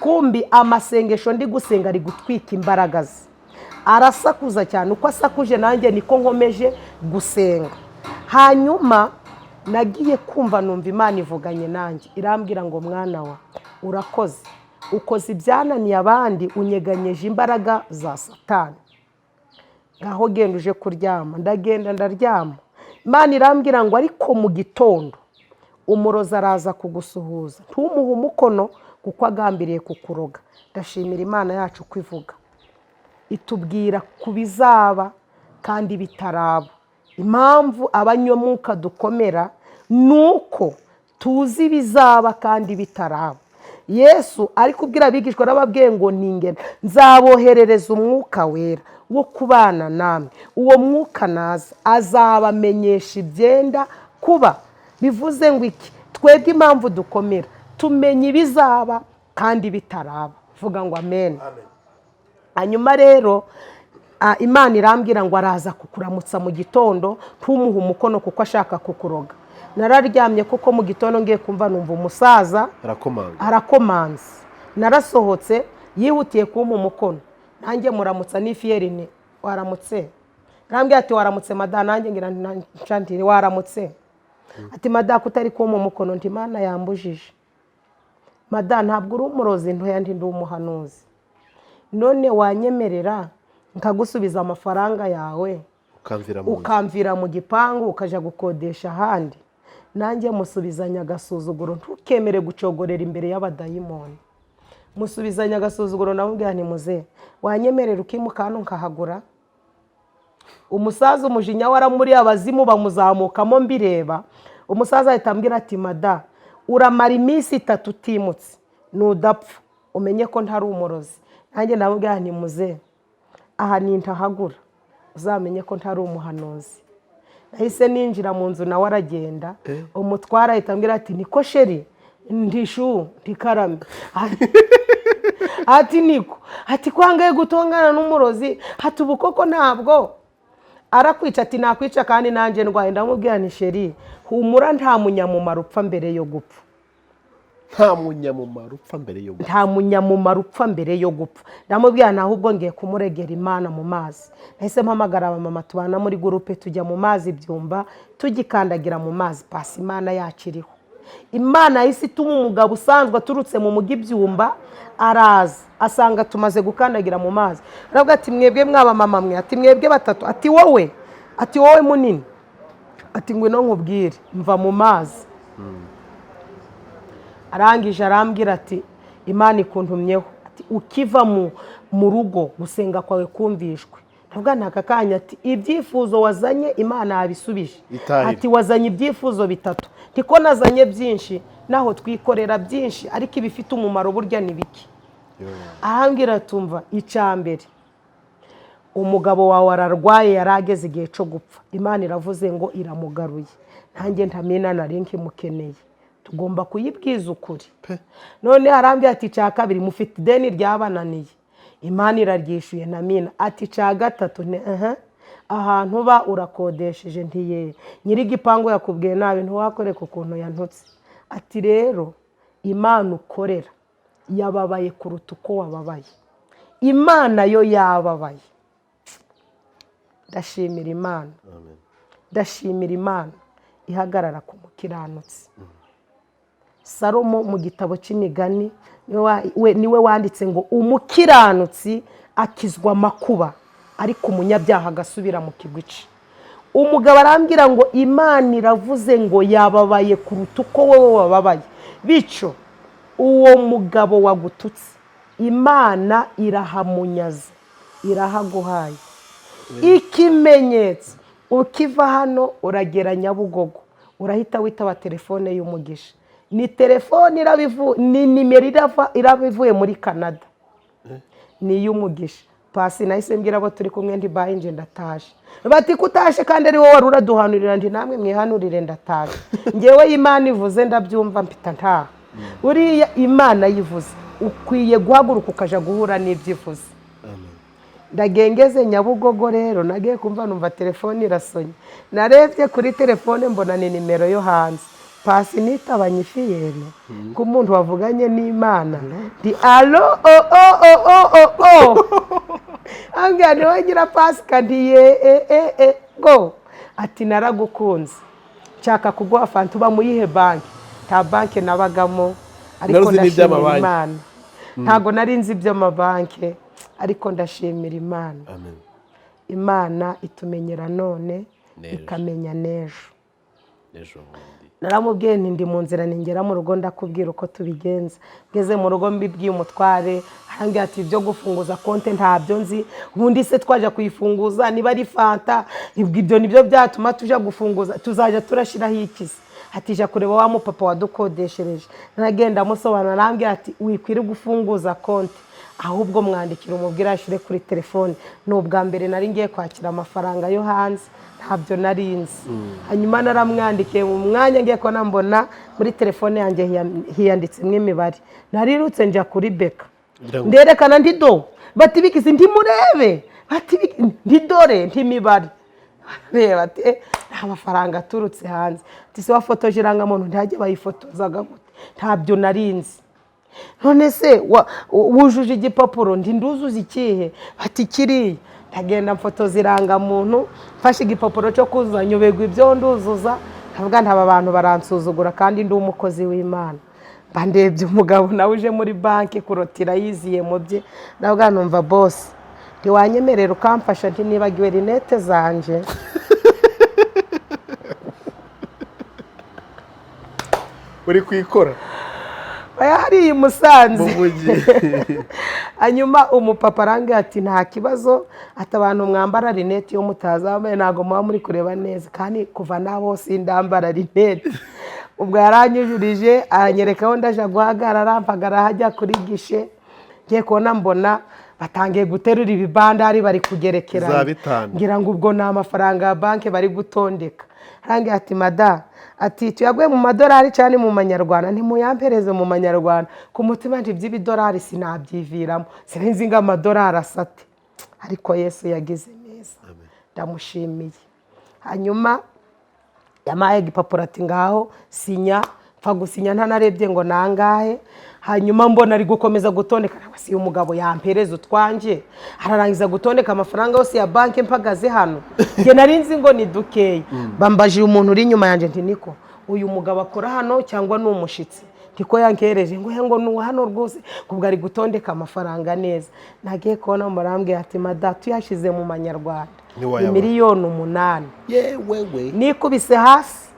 Kumbi amasengesho ndi gusenga ari gutwika imbaraga ze, arasakuza cyane. Uko asakuje nanjye niko nkomeje gusenga. Hanyuma nagiye kumva numva Imana ivuganye nanjye, irambwira ngo mwana wa, urakoze, ukoze ibyananiye abandi, unyeganyeje imbaraga za Satani, ngaho genda uje kuryama. Ndagenda ndaryama. Imana irambwira ngo ariko mu gitondo umurozi araza kugusuhuza, ntumuhe umukono kuko agambiriye kukuroga. Ndashimira Imana yacu ko ivuga, itubwira ku bizaba kandi bitaraba. Impamvu abanyamwuka dukomera ni uko tuzi ibizaba kandi bitaraba. Yesu ari kubwira abigishwa, arababwiye ngo ningena nzaboherereza umwuka wera wo kubana namwe. Uwo mwuka naza azabamenyesha ibyenda kuba. Bivuze ngo iki? Twebwe impamvu dukomera, tumenya ibizaba kandi bitaraba. Vuga ngo amen. Hanyuma rero Imana irambwira ngo araza kukuramutsa mu gitondo, ntumuhe umukono kuko ashaka kukuroga. Nararyamye kuko mu gitondo ngiye kumva numva umusaza arakomanga. Arakomanze. Narasohotse, yihutiye kumpa umukono, nanjye muramutsa n'ifiyeri nti waramutse. Arambwira ati waramutse madamu, nanjye ngira nti waramutse. Ati madamu utari kumpa umukono, nti Imana yambujije. Madamu ntabwo uri umurozi, ntoya nti ndi umuhanuzi. None wanyemerera nkagusubiza amafaranga yawe ukamvira mu nzu, ukamvira mu gipangu ukajya gukodesha ahandi? Nanjye musubizanya agasuzuguro, ntukemere gucogorera imbere y'abadayimoni. Musubizanya agasuzuguro, namubwira nti muze wanyemerera ukimuka hano nkahagura. Umusaza umujinya waramuriye, abazimu bamuzamukamo mbireba. Umusaza ahita ambwira ati mada uramara iminsi 3 utimutse, nudapfa umenye ko ntari umurozi. Nanjye namubwira nti muze aha nintahagura Uzamenye ko ntari umuhanuzi. Nahise ninjira mu nzu, nawe aragenda. Umutware ahita ambwira ati: "Niko chérie?" Nti: "Chou." Ntikarame. Ati: "Niko." Ati: "Kwangaye gutongana n'umurozi." Ati: "Ubu koko ntabwo arakwica?" Ati: "Nakwica kandi nanjye ndwaye." Ndamubwira ni: "Chéri, humura, nta munyamumaro upfa mbere yo gupfa." Nta munyamumaro upfa mbere yo gupfa. Nta munyamumaro upfa mbere yo gupfa. Ndamubwira naho ubwo ngiye kumuregera Imana mu mazi. Nahise mpamagara abamama tubana muri groupe, tujya mu mazi Byumba. Tugikandagira mu mazi, pasi, Imana yacu iriho. Imana yahise ituma umugabo usanzwe aturutse mu mujyi Byumba, araza asanga tumaze gukandagira mu mazi. Aravuga ati: "Mwebwe mwaba mama mwe," ati: "mwebwe batatu," ati: "wowe," ati: "wowe munini," ati: "ngwino nkubwire." Mva mu mazi. Arangije arambwira ati: "Imana ikuntumyeho," ati: "ukiva mu rugo gusenga kwawe kumvishwe." Ndavuga ni aka kanya. Ati: "Ibyifuzo wazanye Imana yabisubije." Itahire. Ati: "Wazanye ibyifuzo bitatu." Ntiko nazanye byinshi, naho twikorera byinshi, ariko ibifite umumaro burya ni bike. Arambwira: "Tumva, icya mbere, umugabo wawe ararwaye, yari ageze igihe cyo gupfa. Imana iravuze ngo iramugaruye." Nanjye ntamina, nari nkimukeneye, tugomba kuyibwiza ukuri. None arambwira ati: "Icya kabiri, mufite ideni ryabananiye, Imana iraryishyuye." Ntamina. Ati: "Icya gatatu ni aha, ahantu uba urakodesheje." Ntiye, nyir'igipangu yakubwiye nabi, ntiwakoreka ukuntu yantutse. Ati: "Rero Imana ukorera yababaye kuruta uko wababaye. Imana yo yababaye." Ndashimira Imana. Ndashimira Imana ihagarara ku mukiranutsi. Salomo mu gitabo cy'Imigani niwe wanditse ngo: "Umukiranutsi akizwa amakuba, ariko umunyabyaha agasubira mu kigwi cye." Umugabo arambwira ngo Imana iravuze ngo yababaye kuruta uko wowe wababaye, bityo uwo mugabo wagututse Imana irahamunyaze, irahaguhaye. Ikimenyetso, ukiva hano uragera Nyabugogo, urahita witaba telefone y'umugisha. Ni telefone ni nimero iraba ivuye muri Canada, ni iy'umugisha. Pasi, nahise mbwira abo turi kumwe ndi: "Bye, nje ndataje." Bati: "Kutashe kandi ari wowe wari uraduhanurira?" Ndi: "Namwe mwihanurire, ndataje ngewe. Imana ivuze ndabyumva, mpita ntaha." Buriya Imana yivuze, ukwiye guhaguruka ukaja guhura n'ibyo ivuze. Ndagengeze Nyabugogo rero, nagiye kumva numva telefone irasonye. Narebye kuri telefone mbona ni nimero yo hanze. Pasi, nitabanye ifiyeri nk'umuntu wavuganye n'Imana, ndi: "Allo, o o o o o o." Ambwira: "Niwe ngira Pasika?" Ndi: "Ye e e e go." Ati: "Naragukunze, nshaka kuguha fanta. Uba mu yihe banki?" Nta banki nabagamo, ariko Nari uzi ndashimira n'iby'amabanki. Imana. Ntabwo nari nzi iby'amabanki, ariko ndashimira Imana. Amen. Imana itumenyera none, N'ejo. ikamenya n'ejo. N'ejo bundi. Naramubwiye nti: "Ndi mu nzira, ningera mu rugo ndakubwira uko tubigenza." Ngeze mu rugo mbibwiye umutware, arambwira ati: "Ibyo gufunguza konte ntabyo nzi. Ubundi se twajya kuyifunguza? Niba ari fanta, ibyo nibyo byatuma tujya gufunguza? Tuzajya turashyiraho ikizi?" Ati: "Jya kureba wa mupapa wadukodeshereje." Nagenda amusobanura, arambwira ati: "Wikwiriye gufunguza konte, ahubwo mwandikira umubwire ashyire kuri telefone." Ni ubwa mbere nari ngiye kwakira amafaranga yo hanze, ntabyo nari nzi. Hanyuma naramwandikiye, mu mwanya ngiye kubona mbona muri telefone yanjye hiyanditsemo imibare. Narirutse njya kuri BK, Ngira ngo- nderekana, ndi do. Bati: "Bigize?" Ntimurebe. Bati: "Ndi dore ntimibare." Reba, ati: "Eh, nta mafaranga aturutse hanze." Ati: "Se wafotoje irangamuntu?" Ntihajye bayifotozaga gute? Ntabyo nari nzi. "None se wujuje igipapuro?" Ndi: "Nduzuze ikihe?" Bati: "Kiriya." Ndagenda mfotoza irangamuntu, mfashe igipapuro cyo kuzuza, nyoberwa ibyo nduzuza. Ndavuga nti: "Aba bantu baransuzugura kandi ndi umukozi w'Imana." Mba ndebye umugabo nawe uje muri banki kurotira, yiziye mu bye. Ndavuga numva: "Boss, ntiwanyemerera ukamfasha?" Nti: "Nibagiwe lunettes zanje." Uri kwikora. Oya, hariya i Musanze. Mu mujyi. Hanyuma umupapa arambwira ati: "Nta kibazo." Ati: "Abantu mwambara lunettes, iyo mutazambaye ntabwo muba muri kureba neza." Kandi kuva nabo sindambara lunettes. Ubwo yaranyujurije, aranyereka aho ndaja guhagarara, mpagarara hajya kuri guichet. Ngiye kubona mbona Batangiye guterura ibibandari, bari Za kugerekeranya. 5. Ngira ngo ubwo ni amafaranga ya banki bari gutondeka. Arangira ati: "Mada," ati, "tuyaguye mu madolari cyane mu manyarwanda?" Ntimuyampereze mu manyarwanda. Ku mutima nti: "Iby'ibidolari sinabyiviramo, sinzi ngo amadolari asate." Ariko Yesu yagize neza, ndamushimiye. Hanyuma yampaye igipapuro, ati: "Ngaho sinya." Mpfa gusinya ntanarebye ngo nangahe. Hanyuma mbona ari gukomeza gutondeka. Ntabwo si umugabo yampereza utwanjye, ararangiza gutondeka amafaranga yose ya banki mpagaze hano. Njye nari nzi ngo ni dukeya. Bambajije umuntu uri inyuma yanjye nti: "Niko uyu mugabo akora hano cyangwa ni umushyitsi?" Ntiko yankereje ngo ni uwa hano rwose, ubwo ari gutondeka amafaranga neza. Nagiye kubona murambwiye ati: "Mada, tuyashyize mu manyarwanda ni Ntiwayabona. 8 miliyoni." Yewe we! Nikubise hasi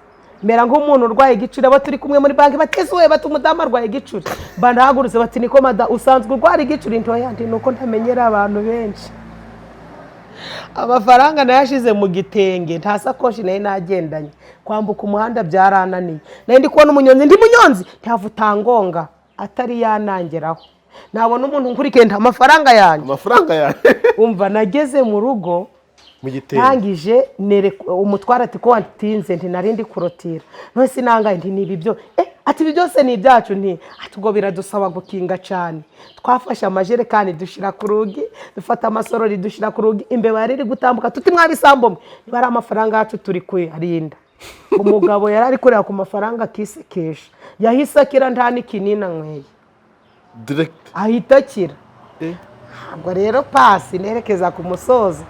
mera nk'umuntu urwaye igicuri. Abo turi kumwe muri banki bateze bati: "Umudamu arwaye igicuri." Mba ndahagurutse, bati: "Niko mada, usanzwe urwara igicuri?" Ntoya nti: "Nuko ntamenyera abantu benshi." Amafaranga nayashize mu gitenge, nta sakoshi nari nagendanye. Kwambuka umuhanda byarananiye. Nari ndi kubona umunyonzi, ndi munyonzi ntihavu utangonga, atari yanangeraho nabona umuntu nkurikiye, nta amafaranga yanjye. Amafaranga yawe. Umva, nageze mu rugo mu gitenge. Ntangije umutware ati: "Ko watinze?" Nti: "Nari ndi kurotira." "None sinangaye?" Nti: "Ni ibi byo." "Eh," ati, "ibi byose ni ibyacu?" Nti ati: "Ubwo biradusaba gukinga cyane." Twafashe amajerekani dushyira ku rugi, dufata amasorori dushyira ku rugi. Imbeba yari iri gutambuka, tuti: "Mwabisambo mwe, niba ari amafaranga yacu turi kuyarinda." Umugabo yari ari kureba ku mafaranga akisekesha, yahise akira nta n'ikinini anyweye. Direct. Ahita akira. Ntabwo rero pasi nerekeza ku musozo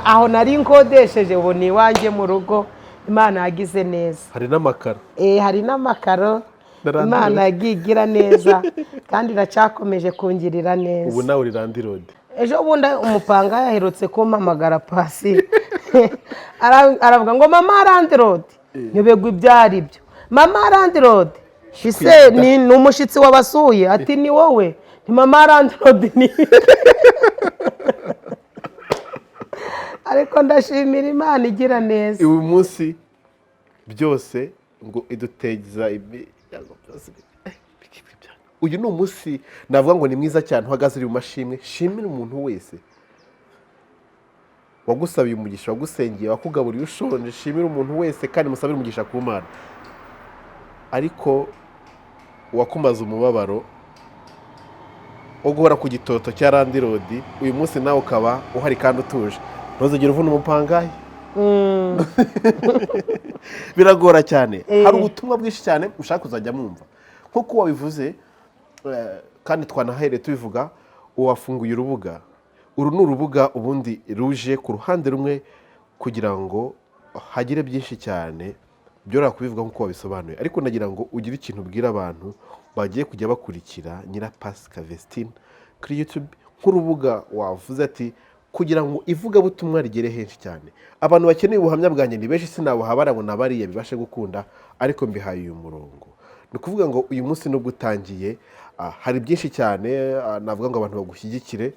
aho nari nkodesheje, ubu ni iwanjye mu rugo. Imana yagize neza. Hari n'amakaro. Hari n'amakaro. Narandiwe. Imana yagiye igira neza kandi iracyakomeje kungirira neza. Ubu nawe uri landlord. Ejo bundi umupanga yaherutse kumpamagara pasi, aravuga ngo: "Mama landlord." Ntibegwa ibyo ari byo. "Mama landlord ise ni umushyitsi wabasuye?" Ati: "Ni wowe ni mama landlord." Ni ariko ndashimira Imana igira neza. Uyu munsi byose ngo iduteza imiryango byose bikitwa ibyaha. Uyu ni umunsi navuga ngo ni mwiza cyane, uhagaze uri mu mashimwe. Shimira umuntu wese wagusabiye umugisha, wagusengeye, wakugaburiye ushonje. Shimira umuntu wese kandi musabire umugisha ku Mana. Ariko uwakumaze umubabaro wo guhora ku gitoto cya landlord, uyu munsi nawe ukaba uhari kandi utuje, ntuzigere uvuna umupangayi, biragora cyane. Hari ubutumwa bwinshi cyane ushaka kuzajya mwumva nk'uko wabivuze, kandi twanahereye tubivuga, wafunguye urubuga. Uru ni urubuga ubundi ruje ku ruhande rumwe kugira ngo hagire byinshi cyane byoroha kubivuga nk'uko wabisobanuye, ariko nagira ngo ugire ikintu ubwira abantu bagiye kujya bakurikira Nyirapasika Vestine kuri YouTube, nk'urubuga wavuze ati kugira ngo ivugabutumwa rigere henshi cyane. Abantu bakeneye ubuhamya bwanjye ni benshi, sinabuha ngo na bariya bibashe gukunda, ariko mbihaye uyu murongo. Ni ukuvuga ngo uyu munsi nubwo utangiye, hari byinshi cyane, navuga ngo abantu bagushyigikire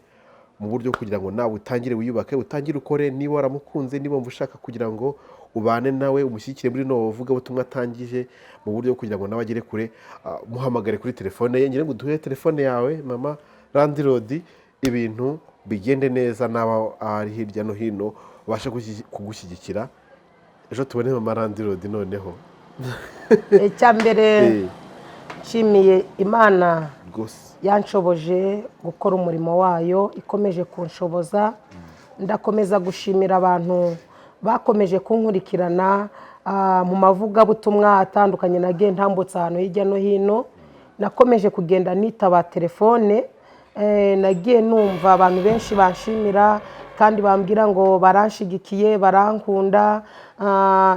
mu buryo kugira ngo nawe utangire wiyubake, utangire ukore. Niba waramukunze, niba wumva ushaka kugira ngo ubane nawe, umushyigikire muri no vugabutumwa atangije mu buryo bwo kugira ngo nawe agere kure, muhamagare kuri telefone ye. Ngira ngo uduhe telefone yawe, mama landlord, ibintu bigende neza, n'aba ari hirya no hino ubashe kugushyigikira. Ejo tubone mama landlord noneho. Icya mbere, nshimiye Imana rwose yanshoboje gukora umurimo wayo, ikomeje kunshoboza. Ndakomeza gushimira abantu bakomeje kunkurikirana mu mavugabutumwa atandukanye nagiye ntambutse ahantu hirya no hino. Nakomeje kugenda nitaba telefone. Nagiye numva abantu benshi banshimira kandi bambwira ngo baranshigikiye, barankunda.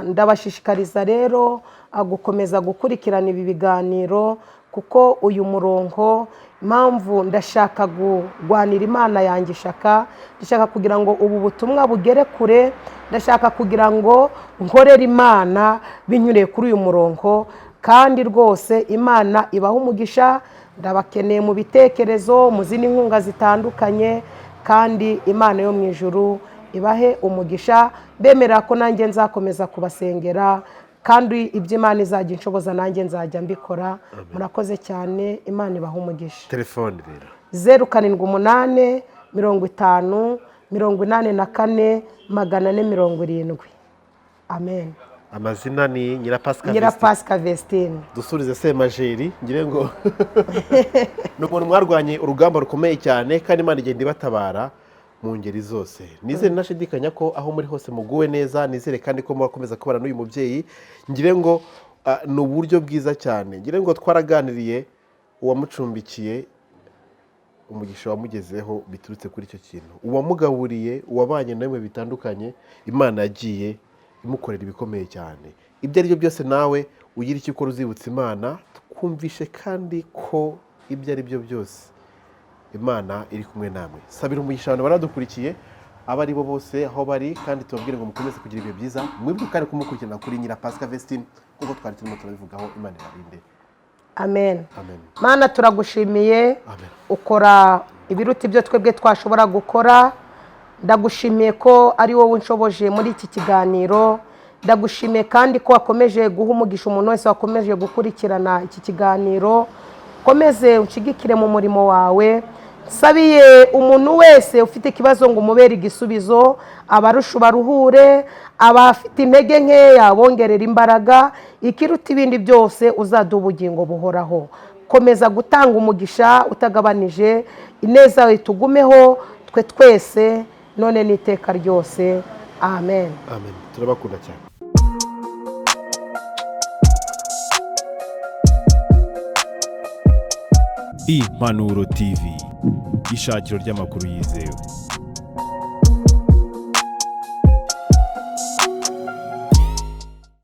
Ndabashishikariza rero gukomeza gukurikirana ibi biganiro, kuko uyu murongo impamvu ndashaka kurwanira Imana yanjye ishaka, ndashaka kugira ngo ubu butumwa bugere kure, ndashaka kugira ngo nkorere Imana binyuriye kuri uyu murongo. Kandi rwose Imana ibaha umugisha. Ndabakeneye mu bitekerezo, mu zindi nkunga zitandukanye, kandi Imana yo mu ijuru ibahe umugisha. Bemerera ko nanjye nzakomeza kubasengera, kandi ibyo Imana izajya inshoboza nanjye nzajya mbikora. Murakoze cyane, Imana ibahe umugisha. Telefone rero. 078. 50 84 470. Amen. Amazina ni Nyirapasika. Nyirapasika Vestine. Dusurize Semajeri, ngire ngo ni umuntu mwarwanye urugamba rukomeye cyane, kandi Imana igenda ibatabara mu ngeri zose. Nizere ntashidikanya ko aho muri hose muguwe neza. Nizere kandi ko murakomeza kubana n'uyu mubyeyi. Ngire ngo ni uburyo bwiza cyane. Ngire ngo twaraganiriye, uwamucumbikiye umugisha wamugezeho biturutse kuri icyo kintu, uwamugaburiye, uwabanye nawe bitandukanye, Imana yagiye imukorera ibikomeye cyane. Ibyo ari byo byose, nawe ugira icyo ukora uzibutsa Imana. Twumvishe kandi ko ibyo ari byo byose Imana iri kumwe namwe. Sabira umugisha abantu baradukurikiye, abo ari bo bose aho bari, kandi tubabwire ngo mukomeze kugira ibihe byiza. Mwibuke kandi kumukurikirana kuri Nyirapasika Vestine, nk'uko twari turimo turabivugaho. Imana ibarinde. Amen. Amen. Mana, turagushimiye. Amen. Ukora ibiruta ibyo twebwe twashobora gukora. Ndagushimiye ko ari wowe unshoboje muri iki kiganiro. Ndagushimiye kandi ko wakomeje guha umugisha umuntu wese wakomeje gukurikirana iki kiganiro. Komeze unshigikire mu murimo wawe. Nsabiye umuntu wese ufite ikibazo ngo umubere igisubizo, abarusha ubaruhure, abafite intege nkeya bongerera imbaraga. Ikiruta ibindi byose, uzaduha ubugingo buhoraho. Komeza gutanga umugisha utagabanije, ineza yawe tugumeho twe twese, none n'iteka ryose. Amen. Amen. Turabakunda cyane. Impanuro TV, ishakiro ry'amakuru yizewe.